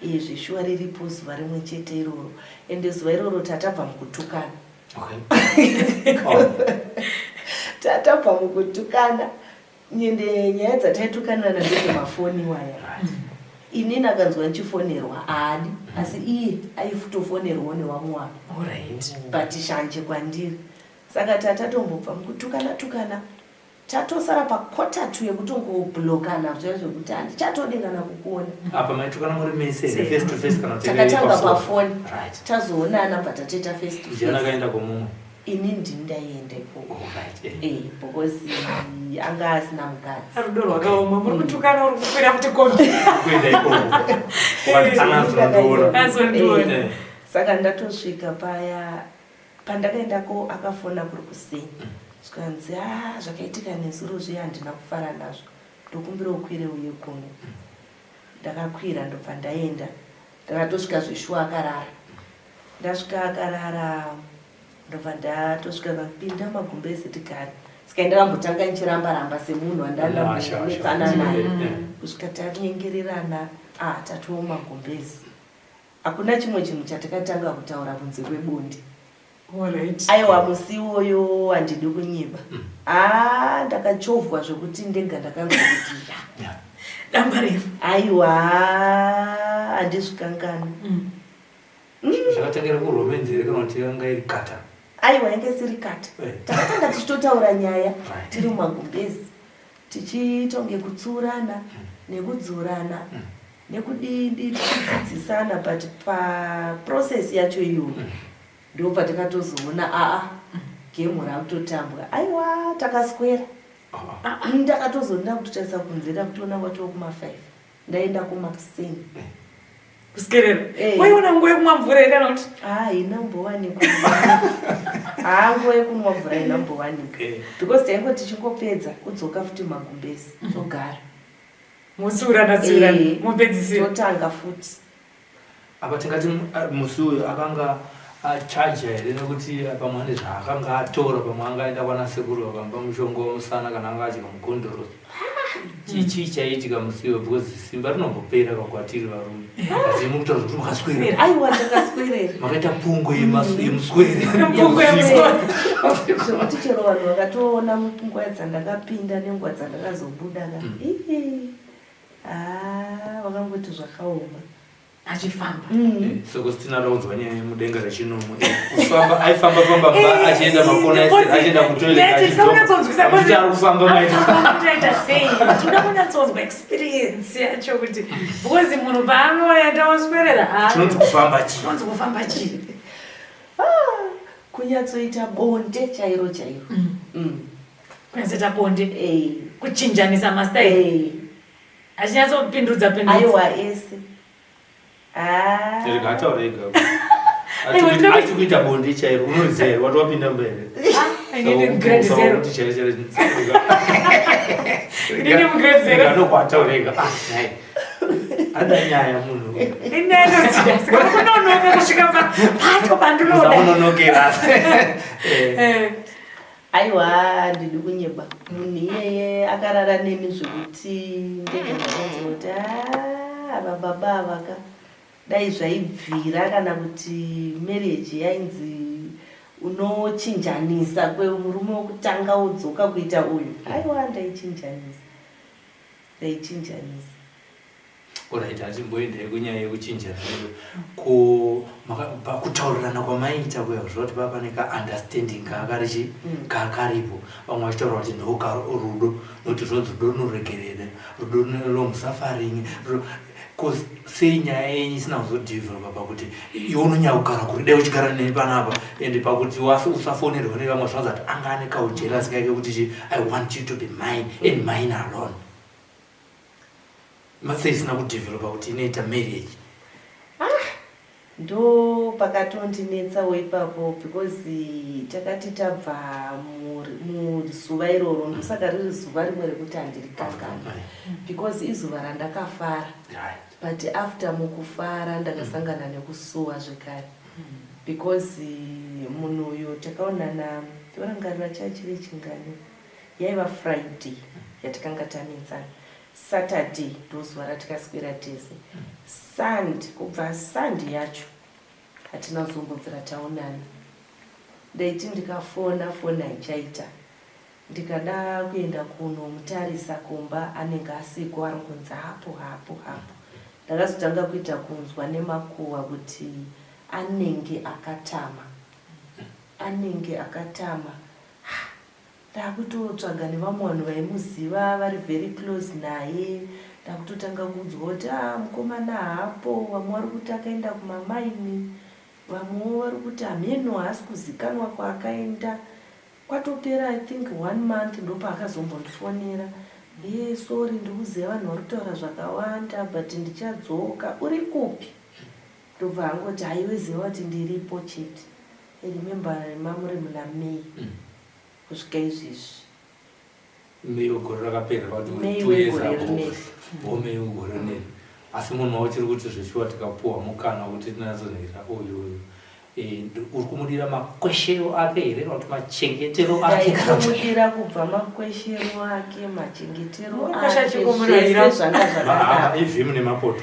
Izvi shuwa riripo zuva rimwe chete iroro. Ende zuva iroro tatabva mukutukana. Okay. Oh. Tatabva mukutukana. Ende nyaya dzataitukanana ndedzemafoni waya. Inini akanzwa ndichifonerwa haadi asi iye aitofonerwawo nevamwe vanhu. Alright. But shanje kwandiri. Saka tatatombobva mukutukana tukana tatosara pakota tu yekutongoblokana zviya zvekuti handichatodi kana kukuona. Apa maitukana muri mese here face to face kana kuti Takatanga pafoni? pafoni. Right. Tazoonana but tatoita face to Ndiani face. akaenda kwomumwe? Ini ndini ndaienda ikoko. Alright. Because anga asina mukadzi. Rudo rwakaoma muri kutukana uri kukwira futi kombi. Kuenda ikoko. Wati anazondiona. Azondiona. Saka ndatosvika paya pandakaendako akafona kuri kuseni. Zvikanzi zvakaitika nezuro zviya handina kufara nazvo. Ndokumbira ukwire uye kuno. Ndakakwira ndobva ndaenda. Ndakatosvika zveshuwa akarara. Ndasvika akarara ndobva ndatosvika kapinda magumbezi tigare. Saka ndakambotanga ndichiramba ramba semunhu wandandambonetsana naye. Kusvika tanyengererana tatiwo magumbezi. Hakuna chimwe chinhu chatakatanga kutaura kunze kwebonde. Aiwa musi iwoyo handidi kunyiba. Mm. Ah, ndakachovhwa zvekuti ndega ndakanzwa kuti ya. Damba refu. Aiwa handizvikanganwi. Mm. Mm. Zvakatangira kuromance here kana kuti yanga iri kata? Aiwa yanga isiri kata. Eh. Takatanga tichitotaura nyaya tiri mumagumbezi tichitonge kutsurana mm. nekudzurana. Mm. Nekudidi tichidzidzisana but paprocess yacho iyoyo mm. Ndipo patakatozoona aa game rakutotambwa aiwa takaswera ndakatozonda kutotarisa kunze ndakutoona kwatova kuma 5 ndaenda kumakuseni kuskerera eh. waiona nguva yekumwa mvura here kana kuti haina mbowanikwa haa nguva yekunwa mvura haina mbowanika eh. because taingo tichingopedza kudzoka futi magumbezi mm. togara motsiurana tsiurana eh, mopedzisira totanga futi Apa tingati musi uyu akanga achaja here nekuti pamwe ane zvaakanga atora pamwe anga aenda kwana sekuru vakamupa mushonga wemusana kana anga adya mugondorosi chii chaiitika musi iwe because simba rinombopera kakwatiri varume asi mukutaura kuti makaswerera aiwa takaswerera makaita pungo yemuswere zvekuti chero vanhu vakatoona nguva dzandakapinda nenguva dzandakazobuda ka mm. Ah, vakangoti zvakaoma achifamba mm. eh, soko sitina raudzwa nyaya yemudenga rechinomwe eh, kufamba aifamba famba mba eh, achienda makona ese achienda kutoiletachiti ari kufamba maitaita sei tinoda kunyatsonzwa experience yacho kuti because munhu paanoenda oswerera ah, chinonzi kufamba chii chinonzi kufamba chii ah, kunyatsoita bonde chairo chairo mm. Mm. Kunyatsoita bonde eh. Kuchinjanisa mastyle eh. Achinyatsopindudza pindudza. Aiwa ese. Ah. Rega ataure ega. Ati kuita bonde chairo unoziva here wati wapinda mba here? Ah, I need grade zero. Kuti chairo chairo. Ndini mu grade zero. Ndokwataura ega. Ah, nhai. Ada nyaya munhu. Ini anoziva. Saka kunonoka kusvika pacho pandinoda. Usanonokera. Eh. eh. Aiwa handidi kunyeba munhu iyeye akarara neni zvekuti ndega ndakanzwa kuti ah, ava baba ava ka dai zvaibvira kana kuti marriage yainzi unochinjanisa kwemurume wekutanga wodzoka kuita uyu aiwa ndaichinjanisa ndaichinjanisa Alright, hatimboendai kunyaya yekuchinjana iyoyo. Ko pakutaurirana kwamaiita kuya zviva kuti pava pane kaunderstanding kaakarichi mm. kaakaripo. Vamwe vachitaura kuti ndoka rudo nokuti zvinonzi rudo runoregerera, rudo rune long suffering. Ko sei nyaya yenyu isina kuzodevelopa pakuti iwe unonyanya kugara kure dai uchigara neni panapa and pakuti usafonerwa nevamwe zvinonzi kuti anga ane kaujelasi kake kuti chi I want you to be mine and mine alone. Sei isina kudevelopa kuti inoita marriage? Ah, ndo pakatondinetsawo ipapo because takati tabva muzuva iroro ndosaka riri zuva rimwe rekuti handirikanganwi because izuva randakafara but after mukufara ndakasangana nekusuwa zvekare because munhu uyu takaonana torangarira chachiri chingani Yaiva Friday yatikanga tanetsana. Saturday ndozuva ratikaswera tese. Sund kubva Sund yacho hatina kuzombobvira taonana. Ndaiti ndikafona foni haichaita. Ndikada kuenda kunomutarisa kumba anenge asiko aringonzi hapo hapo hapo. Ndakazotanga kuita kunzwa nemakuhwa kuti anenge akatama. Anenge akatama. Ndakutotsvaga nevamwe vanhu vaimuziva vari very close naye ndakutotanga kuudzwa kuti ah mukomana haapo vamwe vari kuti akaenda kumamaini vamwewo vari kuti hameno haasi kuzikanwa kwaakaenda kwatopera i think one month ndopaakazombondifonera hee sorry ndikuziva vanhu vari kutaura zvakawanda but ndichadzoka uri kupi ndobva angoti haiwe ziva kuti ndiripo chete I remember mamuri muna May mm. kusvika izvezvi. May wegore rakapera vati May wegore rineri. Oh May wegore rineri. Asi munhu wauchiri kuti zveshuwa tikapuwa mukana wekuti tinyatsonhera uyu uyu. Eh, uri kumudira makweshero ake here kana kuti machengetero ake? Ndaitomudira kubva makweshero ake, machengetero ake, zvese zvanga zvakadaro. Ivhimu nemapoto.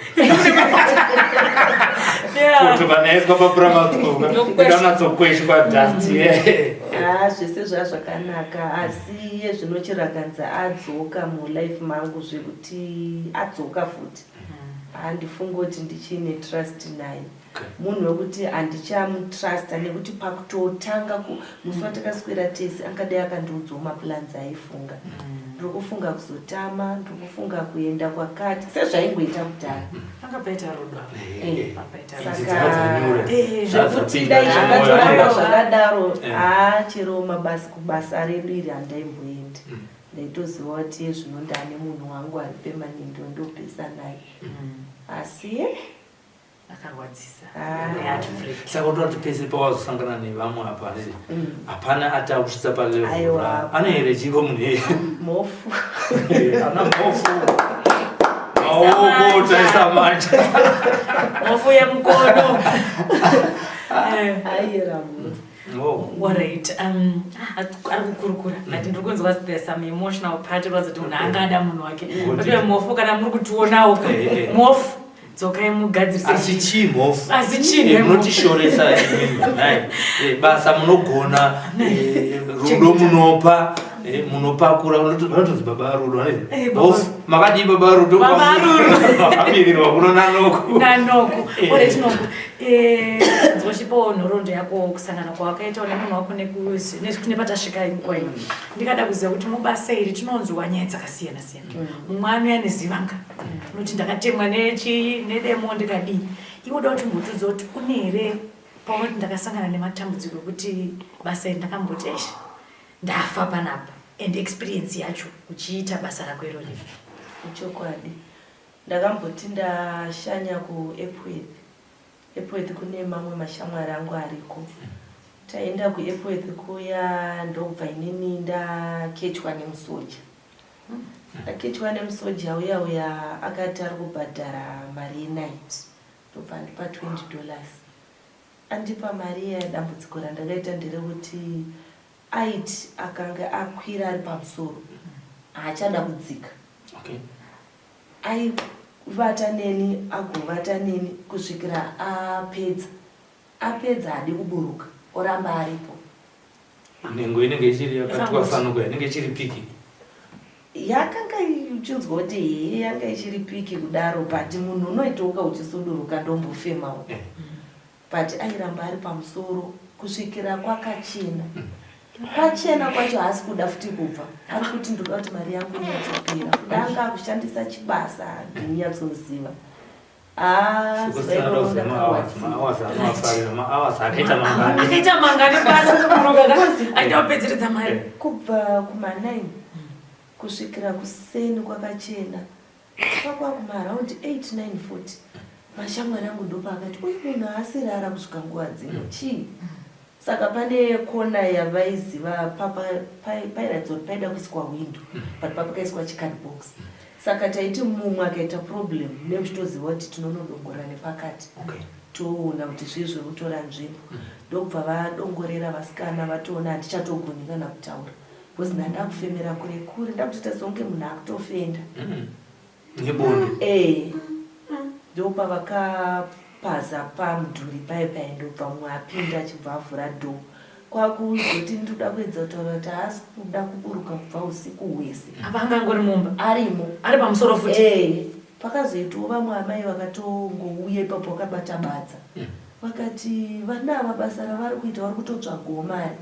Poto kana yaiswa papuramaanatsokweshwa dust. Ah, zvese zvaa zvakanaka asi iye zvino chirakanzi adzoka mulife mangu zvekuti adzoka futi. Handifungi kuti ndichine trust naye. Munhu wekuti handichamutrusta nekuti pakutotanga musi watakaswera tese angadai akandiudzawo maplans aifunga. Ndiri kufunga kuzotama, ndiri kufunga kuenda kwakati sezvaingoita kudhara. Panga paita rudo apa. Paita rudo. Saka Dzadzanyura. Zvekuti dai zvakatoramba zvakadaro, haa chero mabasa kubasa redu iri handaimboendi. Ndaitoziva kuti iye zvino ndane munhu wangu ari permanent wandopesa naye. Asi Akarwadzisa. Ah. Saka unoda kuti pese pawazosangana nevamwe apa handiti hapana ati akusvitsa palevel Aiwa. ane here chiko munhu iyeye? Mhofu. Ana mhofu. Maoko taisa manja. Mhofu yemukono. Eh. Aiyera mhofu. Oh. Alright, ari kukurukura but ndiri kunzwa there's some emotional part kuratidza kuti munhu anga ada munhu wake. But mhofu kana muri kutionawo ka, mhofu dzokai mugadzirise. Asi chii mhofu? Asi chii Munotishoresa imimi, nhai. Basa munogona, rudo munopa, munopakura, vanotonzi baba rudo, handiti? Mhofu, makadii baba rudo? Baba rudo. Makamirirwa kuno nanoku. Nanoku. Alright, Noku. Nzwa nhoroondo yako kusangana kwawakaitawo nemunhu wako nepatasvika nguva ino. Ndikada kuziva kuti mubasa iri tinonzwa nyaya dzakasiyana siyana. Mumwe anouya nezivanga unoti ndakatemwa nechii nedemo ndikadii. Iwe uda kuti umbotiudza kuti une here paunoti ndakasangana nematambudziko ekuti basa iri ndakamboti eish ndafa panapa, and experience yacho uchiita basa rako irori? Chokwadi ndakamboti ndashanya kuEpworth. Epworth kune mamwe mashamwari angu ariko. Taenda kuEpworth kuya ndobva inini ndakechwa nemusoja. Ndakechwa nemusoja uya uya akati ari kubhadhara mari yenight ndobva andipa twenty dollars. Andipa mari iya dambudziko randakaita nderekuti aiti akanga akwira ari pamusoro haachada kudzika. Aivata neni agovata neni kusvikira apedza. Apedza haadi kuburuka oramba aripo. Nhengo inenge ichiri yakatwasanuka, inenge ichiri piki. Yakanga uchinzwa kuti hee yanga ichiri piki kudaro, but munhu unoitouka uchisuduruka ndombofemawo. But airamba ari pamusoro kusvikira kwakachena. Kwachena kwacho haasi kuda futi kubva. Ari kuti ndoda kuti mari yangu inyatsopera. Kuda anga akushandisa chibasa handinyatsoziva. Akaita mangani basa kuburuka aida kupedzeredza mari. Kubva kuma 9 kusvikira kuseni kwakachena. Kwakwa kuma around 8 9 futi. Mashamwari angu ndopaakati uyu munhu haasirara kusvika nguva dzino chii? Saka pane kona yavaiziva pairatidza kuti paida kuiswa window but papakaiswa chicard box. Saka taiti mumwe akaita problem nemuchitoziva kuti tinonodongorera nepakati. Toona kuti zvii zviri kutora nzvimbo. Ndokubva vadongorera vasikana vatoona handichatogoni kana kutaura. Because ndandakufemera kure kure ndakutoita sekunge munhu akutofenda. Nebonde. Ndopavakapaza pamudhuri paye paye ndobva mumwe apinda achibva avhura door. Kwakuzoti ndinoda kuedza kutaura kuti haasi kuda kuburuka kubva usiku hwese. Apa anga angori mumba. Arimo. Ari pamusoro futi. Pakazoitawo vamwe amai vakatongouya ipapo vakabata badza. Vakati vana ava basa ravari kuita vari kutotsvagawo mari.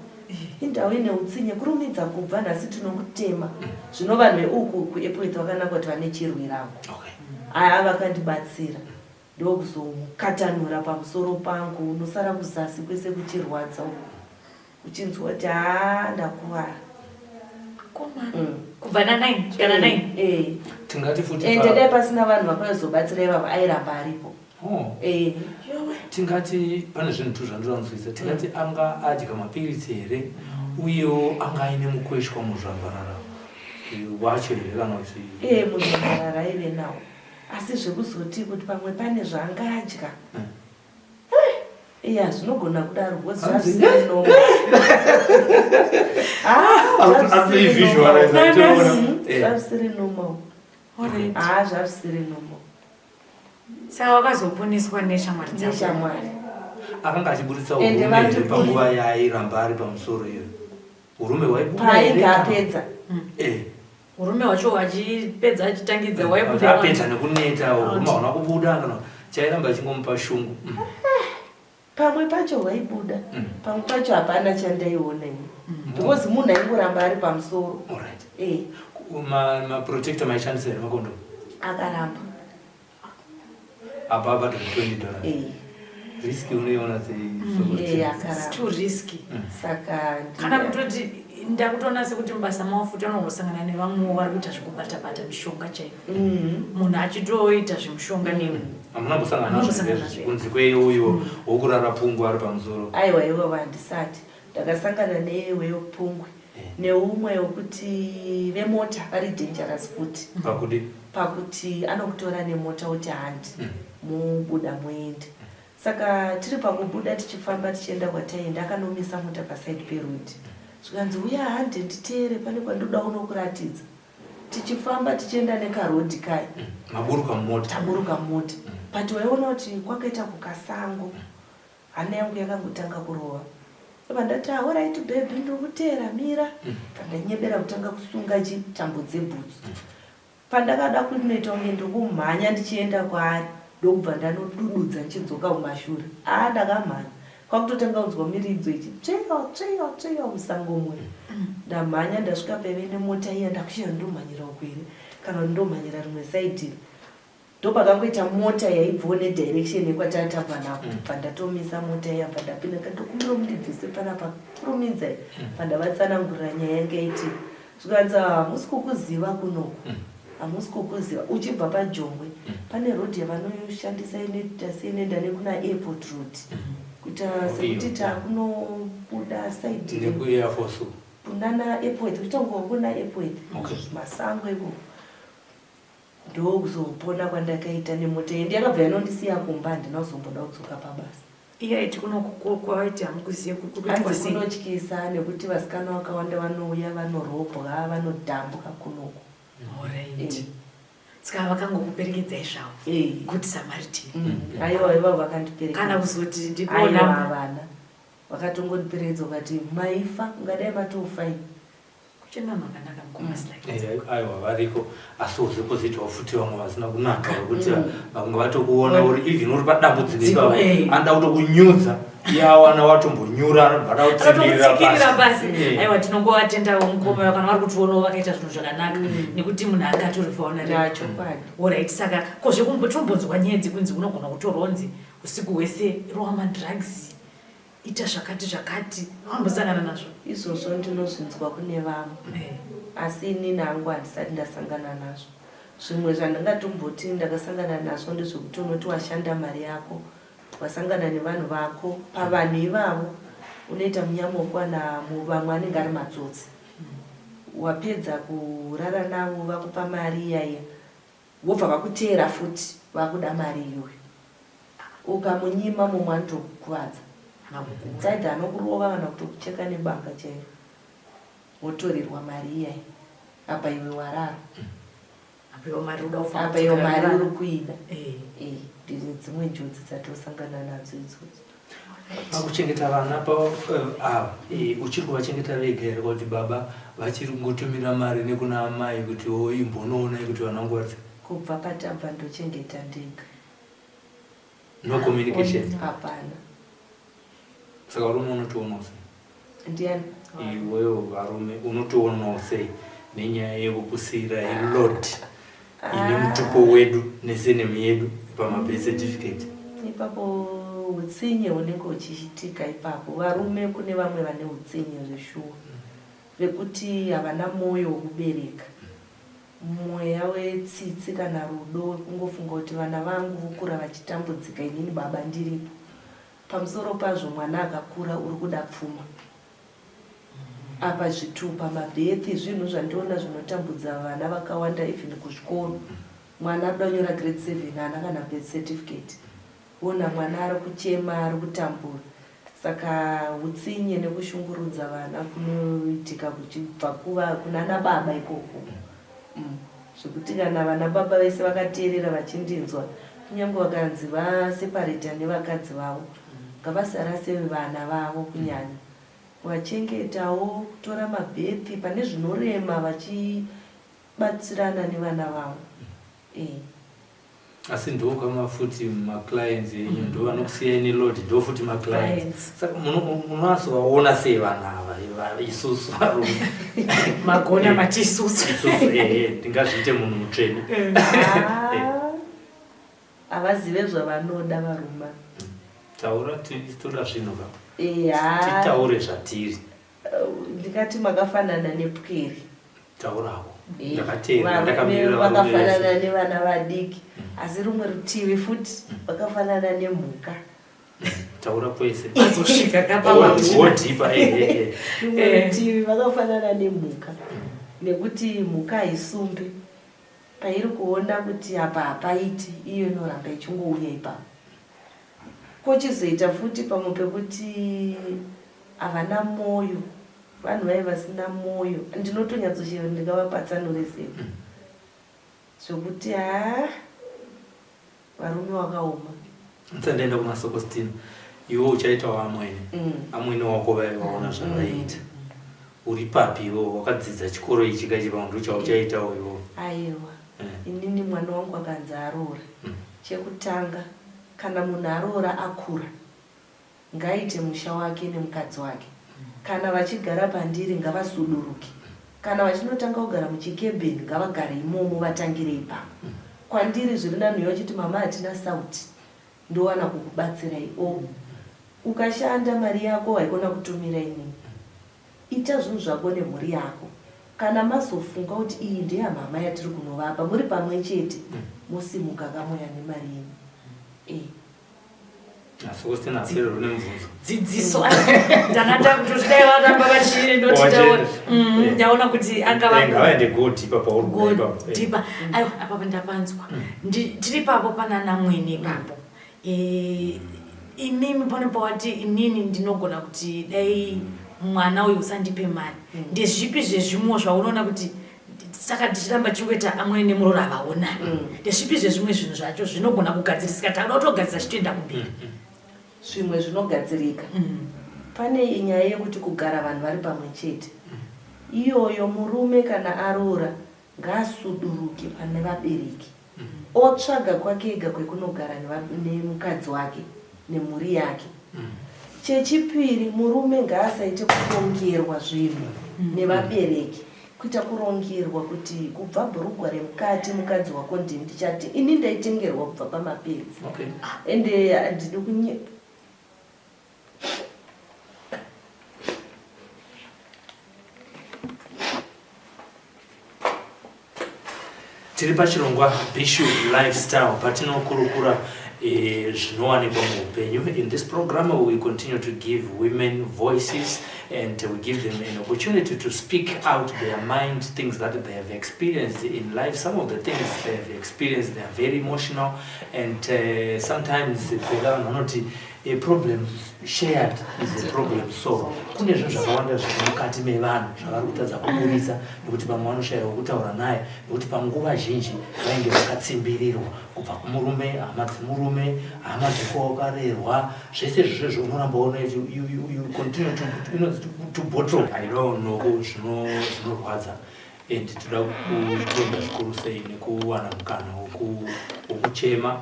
Indawo ine utsinye kurumidza kubva nhasi tinokutema. Zvino vanhu veuku kuEpworth vakanaka kuti vane chirwirango. Aya vakandibatsira ndokuzomukatanura pamusoro pangu unosara kuzasi kwese kuchirwadza uku. Uchinzwa kuti haa ndakuvara. Kubva na 9 kana 9. Tingati futi Ende dai pasina vanhu vakazobatsira ivavo airamba aripo. Tingati pane zvinhu tu zvandinoda kunzwisisa. Tingati anga adya mapiritsi here uyewo anga aine mukweshwa muzvambarara wacho here kana kuti Muzvambarara aive nawo. Asi zvekuzoti kuti pamwe pane zvaanga adya. Iya, zvinogona kudaro because Hanzi- zvavisiri normal. Ah, zvavisiri Akuivisualize normal. achiona. Zvavisiri normal. Alright. Ah, zvavisiri normal. Saka wakazoponeswa neshamwari dzako. Neshamwari. Akanga achiburitsa Ende urume here vantu- panguva yaairamba ari pamusoro iyo? Urume hwaibuda here Paainge kana- apedza. Urume hwacho hwachipedza achitangidza waibuda. Apedza nekuneta, urume hauna kubuda kana chairamba achingomupa shungu. Pamwe pacho hwaibuda, pamwe pacho hapana chandaiona ini. Because munhu aingoramba ari pamusoro. Alright. Eh, Maprotector maishandisa here, makondomu? Akaramba. Apa abhadhara $20. Risk unoiona sei? Eh, It's akaramba. too risky. Saka Kana kutoti ndakutoona sekuti mubasa mavo futi vanongosangana nevamwewo vari kuita zvekubatabata mishonga chaiyo. Munhu achitoita zvemushonga newe. Hamuna kusangana nazvo Hamuna kusangana here? nazvo. Kunze kweuyo wokurara pungwe ari pamusoro. Aiwa, iwewe handisati ndakasangana neweyo pungwe. Neumwe wekuti vemota vari dangerous futi. Pakuti? Pakuti anokutora nemota kuti handi mubuda muende. Saka tiri pakubuda tichifamba tichienda kwataienda, akanomisa mota paside peroad, zvikanzi, "Uya, handi nditeere, pane kwandoda unokuratidza." Tichifamba tichienda nekarodhi kaya. Maburuka mumota? Taburuka mota, but waiona kuti kwakaita kukasango. Hana yangu yakangotanga kurova. Ndobva ndati, "Alright baby, ndikuteera, mira." Pandanyebera kutanga kusunga chitambo dzebhutsu, pandakada kunoita kunge ndikumhanya ndichienda kwaari, ndokubva ndanodududza ndichidzoka kumashure. Aa, ndakamhanya kwakutotanga kunzwa miridzo ichi tsveya tsveya tsveya musango muya. Ndamhanya ndasvika paive nemota iya, ndakushiya ndomhanyira uku here kana kuti ndomhanyira rimwe side. Ndopakangoita mota yaibvawo nedirection yekwatatambwa napo. Bva ndatomisa mota iya, bva ndapinda, ndokumbira mundibvise panapa, kurumidzai. Bva ndavatsanangurira nyaya yanga itika. Zvikanzi, "Hamusi kukuziva kunoku, hamusi kukuziva." Uchibva paJongwe pane rodhi yavanoshandisa inoita seinoenda nekuna Airport Road, kuita sekuti takunobuda side NekuAir Force. Kunana Airport, kuitangova kuna Airport. Masango ikoko ndokuzopona kwandakaita nemota yendi. Yakabva yanondisiya kumba, handina kuzomboda kudzoka pabasa. Iye aiti kunokwavaiti hamukuzive kuitwa Hanzi sei? kunotyisa nekuti vasikana vakawanda vanouya vanorobwa, vanodhambwa kunoku. Alright. Saka vakangokuperekedzai zvavo. Good Samaritan. Aiwa, ivavo vakandiperekedza. Kana kuzoti Aiwa, ndipona. havana, vakatongondiperekedza ukati maifa, ungadai matofa ini. Kuchena makanaka, mukoma Slide. Aiwa, variko, asi uzipozoitawo futi vamwe vasina kunaka, vekuti vamwe vatokuona uri even uri padambudziko Dziko, ipapo, anoda kutokunyudza iye awana watombonyura, anobva ada kutsikirira Akatokutsikirira pasi. pasi. Aiwa, tinongovatendawo mukoma kana vari kutionawo vakaita zvinhu zvakanaka, nekuti munhu angatori vulnerable. Chokwadi. Alright, saka kozvekumbonzwa nyaya dzekunzi unogona kutorwa unzi usiku hwese rova madrugs, ita zvakati zvakati, wambosangana nazvo? Izvozvo ndinozvinzwa kune vamwe, asi inini hangu handisati ndasangana nazvo. Zvimwe zvandingatomboti ndakasangana nazvo ndezvekuti unoti washanda mari yako, wasangana nevanhu vako, pavanhu ivavo unoita munyama wekuwana vamwe anenge ari matsotsi. Wapedza kurara navo, vakupa mari iyaiya, wobva vakuteera futi, vakuda mari iyoyo. Ukamunyima, mumwe anotokukuvadza. Tsaidha anokurova kana kutokucheka nebanga chairo, wotorerwa mari iyai, apa iwe warara. Apa iwe mari uda kufamba Apa iwe kudzokera mari nevana. uri kuida. Eh, ndine dzimwe njodzi dzatosangana nadzo idzodzo. Pakuchengeta vana ava, uchiri kuvachengeta vega here, kuti baba vachiri kungotumira mari nekuna amai kuti o imbonoonai kuti vana vangu vari? Kubva patabva ndochengeta ndega. No communication? Hapana. Saka varume unotoonawo sei? Ndiani? Iwewo, varume unotoonawo sei nenyaya yekukusiyira iload ine mutupo wedu nesurname yedu pamabirth certificate? Ipapo utsinye hunenge huchiitika ipapo. Varume, kune vamwe vane utsinye zveshuwa, vekuti havana mwoyo wekubereka, mweya wetsitsi kana rudo wekungofunga kuti vana vangu vokura vachitambudzika inini baba ndiripo. Pamusoro pazvo, mwana akakura uri kuda pfuma. Apa zvitupa, mabirth, zvinhu zvandiona zvinotambudza vana vakawanda. Even kuzvikoro, mwana arikuda kunyora grade 7, haana kana birth certificate. Wona mwana ari kuchema ari kutambura. Saka hutsinye nekushungurudza vana kunoitika kuchibva kuva kunana baba ikoko. Mm. Zvekuti kana vana baba vese vakateerera vachindinzwa kunyange vakanzi vaseparata nevakadzi vavo ngavasarase vana vavo kunyanya kuvachengetawo kutora mabhepi pane zvinorema vachibatsirana nevana vavo eh. Asi ndokama futi maclients enyu ndo vanokusiyai neload ndo futi maclients saka munoasovaona sei vanhu ava isusu varume magona eh, mati isusu isusu ehe ndingazviite munhu mutsvene eh. Ah, eh. havazive zvavanoda varume taura toda zvinhu ka titaure zvatiri Ndingati makafanana nepwere. Taurawo. Eh, Ndakateerera ndakamirira varume vakafanana vese. nevana vadiki asi rumwe rutivi futi vakafanana nemhuka. Taura kwese. Azosvika kapa Wodhipa eh eh eh. Rumwe Eh. rutivi vakafanana nemhuka nekuti mhuka haisumbi pairi kuona kuti apa hapaiti iyo inoramba ichingouya ipapo. Kochizoita futi pamwe pekuti havana moyo vanhu vaye vasina moyo ndinotonyatsochero ndingavapatsanure sei zvekuti haa varume wakaoma. Ndisati ndaenda kuna Sokostina, iwe uchaitawo amwene. Amwene wako vaive vaona zvavaiita. Uri papi iwe wakadzidza chikoro ichi ka ichi pamwe ndochauchaitawo iwewe. Ayewa inini mwana wangu akanzi aroora chekutanga kana munhu aroora akura Ngaaite musha wake nemukadzi wake. Kana vachigara pandiri ngavasuduruke. Kana vachinotanga kugara muchikebheni ngavagare imomo vatangire ipapo. Kwandiri zviri nani uya uchiti mama hatina sauti ndowana kukubatsirai or ukashanda mari yako haikona kutumira inini. Ita zvinhu zvako nemhuri yako. Kana mazofunga kuti iyi ndeyamama yatiri kunovapa muri pamwe chete mosimuka kamoya nemari yenyu. Eh. Dzidziso ndanga ndakutoti dai varamba vachindotitaura mm, eh. ndaona kuti angavaende go deeper pauri go deeper aiwa apapo ndapanzwa mm. tiri papo pana namwene ipapo eh, imimi pane pawati inini ndinogona kuti dai mwana uyu usandipe mari mm. ndezvipi zvezvimwe zvaunoona kuti saka tichiramba tichingoita amwene nemuroora havaonani mm. ndezvipi zvezvimwe zvinhu zvacho zvinogona kugadzirisika takuda kutogadzirisa chitoenda kumberi mm, mm. zvimwe zvinogadzirika pane nyaya yekuti kugara vanhu vari pamwe chete iyoyo murume kana aroora ngaasuduruke pane vabereki otsvaga kwake ega kwekunogara nemukadzi wake nemhuri yake. Chechipiri, murume ngaasaite kurongerwa zvinhu nevabereki, kuita kurongerwa kuti kubva bhurugwa remukati mukadzi wako ndini ndichati ini ndaitengerwa kubva pamapedzi. Ende handidi kunye Tiri pachirongwa Bishu Lifestyle patinokurukura eh, zvinowanikwa muupenyu. In this program we continue to give women voices and we give them an opportunity to speak out their mind, things that they have experienced in life. Some of the things they have experienced, they are very emotional and uh, sometimes pega vanhu vanoti A problem shared is a problem solved. Kune zvinhu zvakawanda zviri mukati mevanhu zvavari kutadza kuburitsa nekuti vamwe vanoshaiwa wekutaura naye nekuti panguva zhinji vainge vakatsimbirirwa kubva kumurume, hama dzemurume, hama dzekwawakarerwa, zvese izvozvo izvo unoramba uno you, you, you continue to, inonzi to, to bottle. I know noko zvinorwadza and toda kutenda zvikuru sei nekuwana mukana wokuchema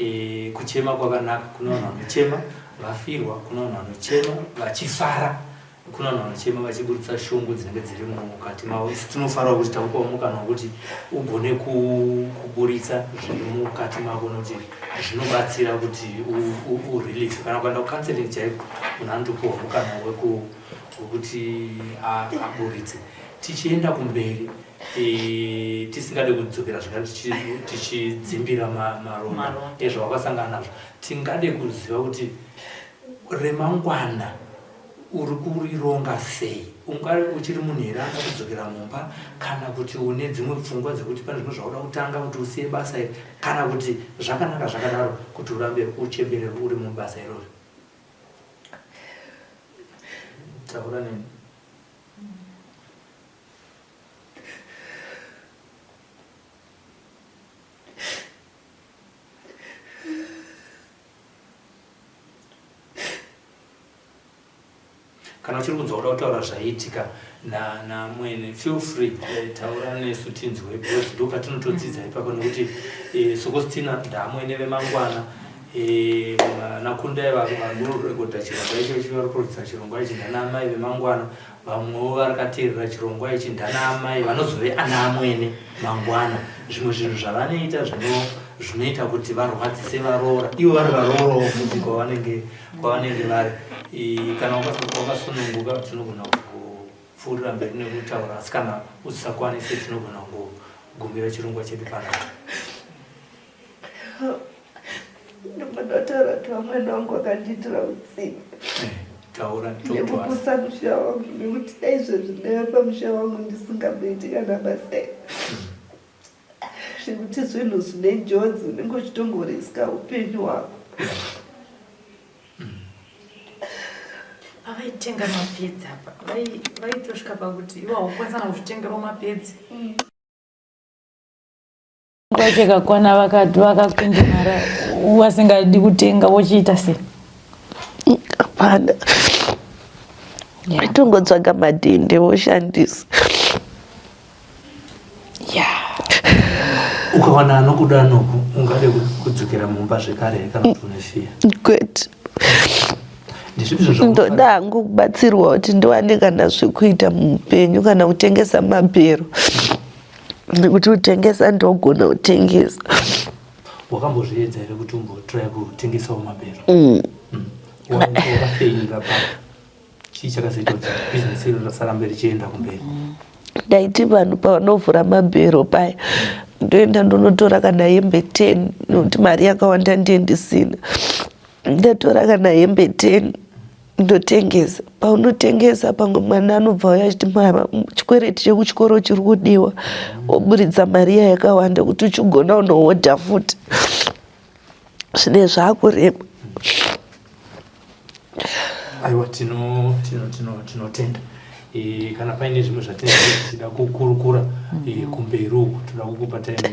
E, kuchema kwakanaka kune vanhu vanochema vafirwa kune vanhu vanochema vachifara kune vanhu vanochema vachiburitsa shungu dzinenge dziri mukati mavo isu tinofarawo kuti takupawo mukana wekuti ugone kuburitsa zviri mukati mako nokuti zvinobatsira kuti urelease kana kuenda kucounseling chaiko munhu anotopiwa mukana wekuti aburitse tichienda kumberi e, tisingade kudzokera zvakare tichidzimbira maronda ezvawakasangana nazvo tingade kuziva kuti remangwana uri kurironga sei Ungave uchiri munhu here anoda kudzokera mumba kana kuti une dzimwe pfungwa dzekuti pane zvimwe zvauda kutanga kuti usiye basa iri kana kuti zvakanaka zvakadaro kuti urambe uchemberere uri mubasa irori? Taura neni. Kana uchiri kunzwa kuda kutaura zvaiitika namwene feel free eh, taura nesu tinzwe because ndo patinotodzidza ipapo nekuti eh, sokostina ndaamwene vemangwana eh, nakundai vanorekodha chirongwa ichochi vari kurodza chirongwa ichi ndana amai vemangwana vamwewo varakateerera chirongwa ichi ndana amai vanozove ana amwene mangwana zvimwe zvinhu zvavanoita zvinoita kuti varwadzise varoora ivo vari varoorawo futi kwavanenge kwavanenge vari kana wakasununguka tinogona kupfuurira mberi nekutaura asi kana usisakwanise tinogona kugumira chirongwa chedu panapa Ndinotaura kuti vamwene vangu vakandiitira utsinye. Eh, taura nekuputsa musha wangu nekuti dai izvezvi ndaiva pamusha wangu ndisingamboiti kana basa iri. Zvekuti zvinhu zvine njodzi unenge uchitongoriska upenyu hwako. Pavaitenga mapedzi apa vaitosvika pakuti iwe haukwanisa kana kuzvitengerawo mapedzi. Kwacho ikakwana vakati vakakwindimara wasingadi kutenga wochiita sei? Hapana. Tongotsvaga madhende woshandisa. Yeah. Ukawana anokuda noku ungade kudzokera mumba zvekare here kana kuti unosiya? Kwete. Ndezvipi zvinhu Ndoda hangu kubatsirwa kuti ndiwane kana zvekuita muupenyu kana kutengesa mabhero. Nekuti kutengesa ndogona kutengesa. Wakambozviedza here kuti umbotry kutengesawo mabhero? Mm. Mm. Wakafeira papi? Chii chakazoita kuti business iro rasarambe richienda kumberi? Ndaiti vanhu pavanovhura mabhero paya ndoenda ndonotora kana hembe 10 nekuti mari yakawanda ndiye ndisina. Ndatora kana hembe 10 ndotengesa. Paunotengesa pamwe mwana anobva auya achiti mama chikwereti chekuchikoro chiri kudiwa woburitsa mari iya yakawanda kuti uchigona unohodha futi. Zvine zvakurema. Aiwa tinotenda e, kana paine zvimwe zvatinenge tichida kukurukura e, kumberi uku toda kukupa time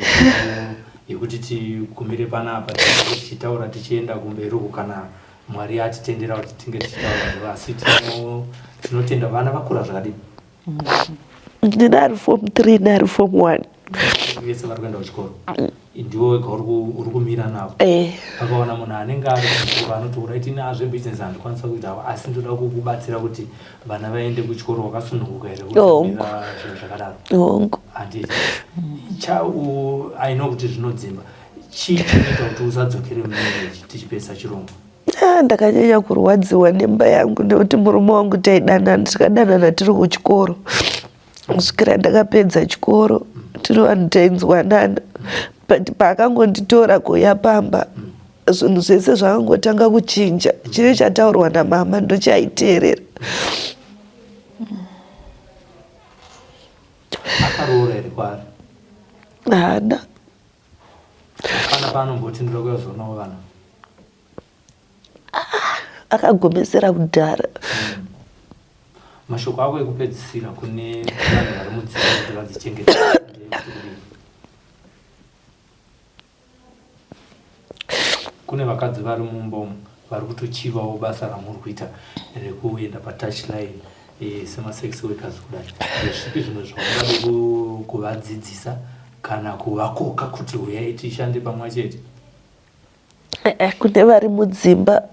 yekuti tigumire panapa tichitaura tichienda kumberi uku kana mwari atitendera kuti tinge tichitaura navo asi tinotenda vana vakura zvakadini Ndine ari form 3 neari form 1. Vese vari kuenda kuchikoro. Ndiwe wega uri kumira navo. Eh. Pakaona munhu anenge ari kuchikoro anoti uraiti ini azvebusiness handikwanisa kuita asi ndoda kukubatsira kuti vana vaende kuchikoro wakasununguka here kuita zvinhu zvakadaro. Hongu. Handiti. Cha I know kuti zvinodzimba. Chii chinoita kuti usadzokere mumarriage tichipedzisa chirongwa? Ah, ndakanyanya kurwadziwa nemba yangu nekuti murume wangu taidanana tikadanana tiri kuchikoro kusvikira ndakapedza chikoro tiri vanhu tainzwanana but paakangonditora kuuya pamba zvinhu zvese zvakangotanga kuchinja chiri chataurwa namama ndochaiteerera Akaroora here kwaari? Haana. Hapana paanomboti ndoda kuuya kuzoonawo vana? Ah, akagomesera kudhara. Mashoko ako ekupedzisira kune vanhu vari mudzimba kuti vadzichengete ndeyekuti kudii? Kune vakadzi vari mumba umu vari kutochivawo basa ramuri kuita rekuenda patouch line e, semasex workers kudai. Ndezvipi zvimwe zvaungade kuvadzidzisa kana kuvakoka kuti huyai tishande pamwe chete? Eh, eh, kune vari mudzimba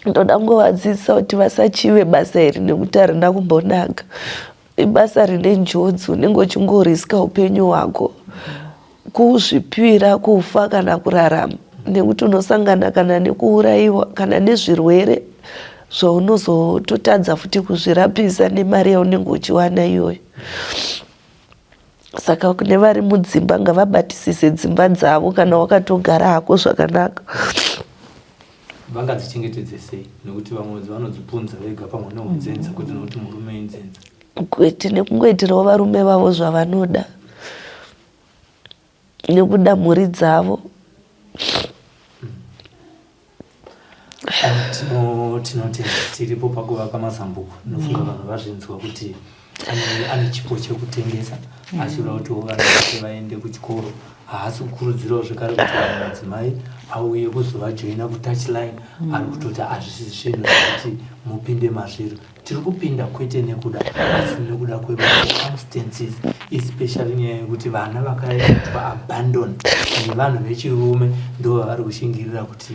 ndoda kungovadzidzisa kuti vasachive basa iri nekuti harina kumbonaka ibasa rine njodzi unenge uchingoriska upenyu hwako kuzvipira kufa kana kurarama nekuti unosangana kana nekuurayiwa kana nezvirwere zvaunozototadza futi kuzvirapisa nemari yaunenge uchiwana iyoyo Saka kune vari mudzimba ngavabatisise dzimba dzavo kana wakatogara hako zvakanaka. Vangadzichengetedze sei nekuti vamwe vanodzipunza vega pamwe neunzenza kwete nekuti murume inzenza? Kwete nekungoitirawo varume vavo zvavanoda nekuda mhuri dzavo. Tinotenda tiripo pakuvaka mazambuko. Ndinofunga vanhu vazvinzwa kuti ane chipo chekutengesa achida kuti vana vake vaende kuchikoro. Haasi kukurudzirawo zvekare kuti vanhu madzimai auye kuzovajoina kutouchline. Ari kutoti hazvisi zvinhu zvekuti mupinde mazviri. Tiri kupinda kwete nekuda asi nekuda kwemacircumstances, especially nyaya yekuti vana vakaitwa abandon nevanhu vechirume ndo vavari kushingirira kuti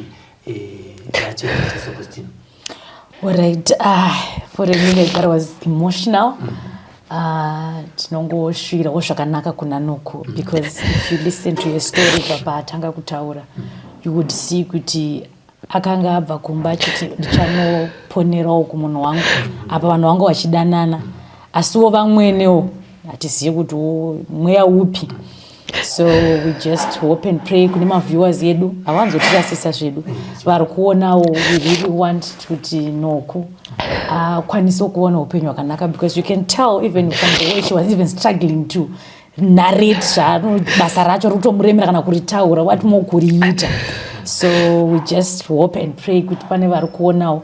vachengete. Sokostina. Alright, for a minute that was emotional. Tinongoshuvirawo zvakanaka kuna Noku because if you listen to your story papa atanga kutaura, you would see kuti akanga abva kumba achiti ndichanoponerawo kumunhu wangu, apa vanhu vanga vachidanana, asiwo vamwenewo hatizivi kuti mweya upi. So we just hope and pray kune maviewers edu havanzotirasisa zvedu vari kuonawo. We really want kuti Noku akwanise kuona upenyu hwakanaka because you can tell even from the way she was even struggling to narrate zvaano basa racho rikutomuremera kana kuritaura, what more kuriita. So we just hope and pray kuti pane vari kuonawo.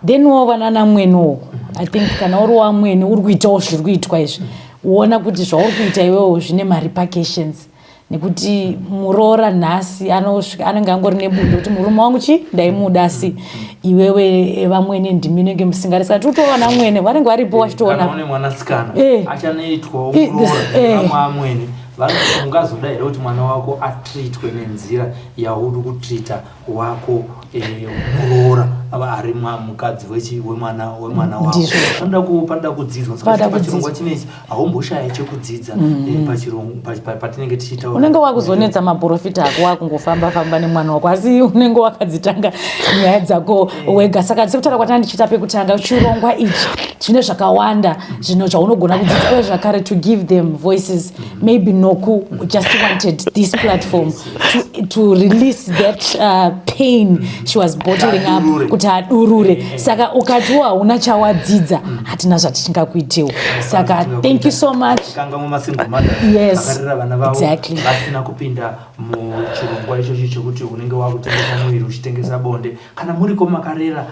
Then wo vanana mwenewo, I think kana uri wamwene uri kuitawo zviri kuitwa izvi, uona kuti zvauri kuita iwewo zvine marepercussions, nekuti muroora nhasi anosvika anenge angori nebundo kuti murume wangu chi ndaimuda, asi iwewe vamwene ndimi nenge musingadi. Saka tiri kutoona vamwene vanenge varipo vachitoona. Kana une mwanasikana achanoitwawo muroora nevamwe amwene vanoti, ungazoda here kuti mwana wako atreatwe nenzira yauri kutreata wako muroora ari mukadzi wemwana wako? Panoda kudzidzwa. Saka pachirongwa chinechi haumboshaya chekudzidza patinenge tichitaura. Unenge wakuzonetsa maprofita ako wakungofamba famba nemwana wako, asi unenge wakadzitanga nyaya dzako wega. Saka sekutaura kwatanga ndichiita pekutanga, chirongwa ichi chine zvakawanda zvinhu zvaunogona kudzidza, uye zvakare to give them voices. Maybe Noku just wanted this platform to release that pain she was bottling up, kuti adurure. Saka ukatiwo hauna chawadzidza, hatina zvatichingakuitewo. Saka thank you so much. Kangamwe masingle mothers vakarera vana vavo vasina kupinda muchirongwa ichochi chekuti unenge wakutengesa muviri uchitengesa bonde. Kana muriko makarera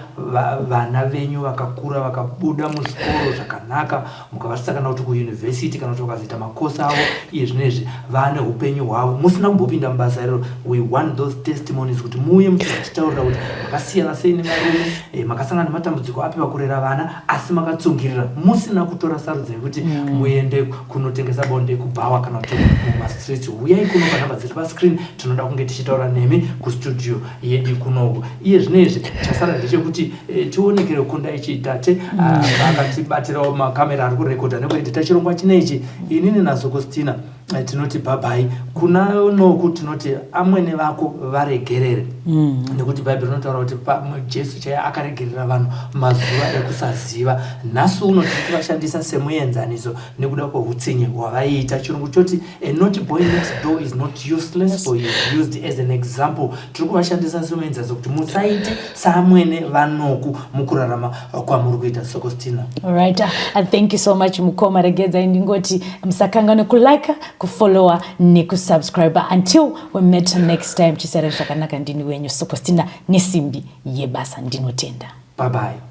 vana venyu vakakura, vakabuda muzvikoro zvakanaka, mukavasisa kana kuti kuyunivhesiti, kana kuti vakazoita makosi avo, iye zvinezvi vane upenyu hwavo musina kumbopinda mubasa iroro, we want those testimonies kuti muuye muchizotitaurira kuti makasiyana sei nevarume, makasangana nematambudziko api pakurera vana asi makatsungirira musina kutora sarudzo yekuti muende kunotengesa bonde kubhawa kana kuti mumastreets. Uyai kuno panhamba dziri pascreen. Tinoda kunge tichitaura nemi kustudio yedu kunoku. Iye zvinezvi chasara ndechekuti tionekere kunda ichitate akatibatirawo makamera ari kurekodha nekuedita chirongwa chinechi. Inini naSokostina tinoti bye-bye kuna Noku. Tinoti amwene vako varegerere nekuti Bhaibheri rinotaura kuti Jesu chaiye akaregerera vanhu mazuva ekusaziva. Nhasi uno tiri kuvashandisa semuenzaniso nekuda kweutsinye hwavaiita. Chirungu choti a naughty boy next door is not useless, for he is used as an example. Tiri kuvashandisa semuenzaniso kuti musaite saamwene vaNoku mukurarama kwamuri kuita. Sokostina. Alright, thank you so much mukoma. Regedzai ndingoti musakanganwe kulike, kufollowa nekusubscribe. Until we meet next time, chisare zvakanaka. Ndini wenyu Sokostina nesimbi yebasa. Ndinotenda. Bye bye.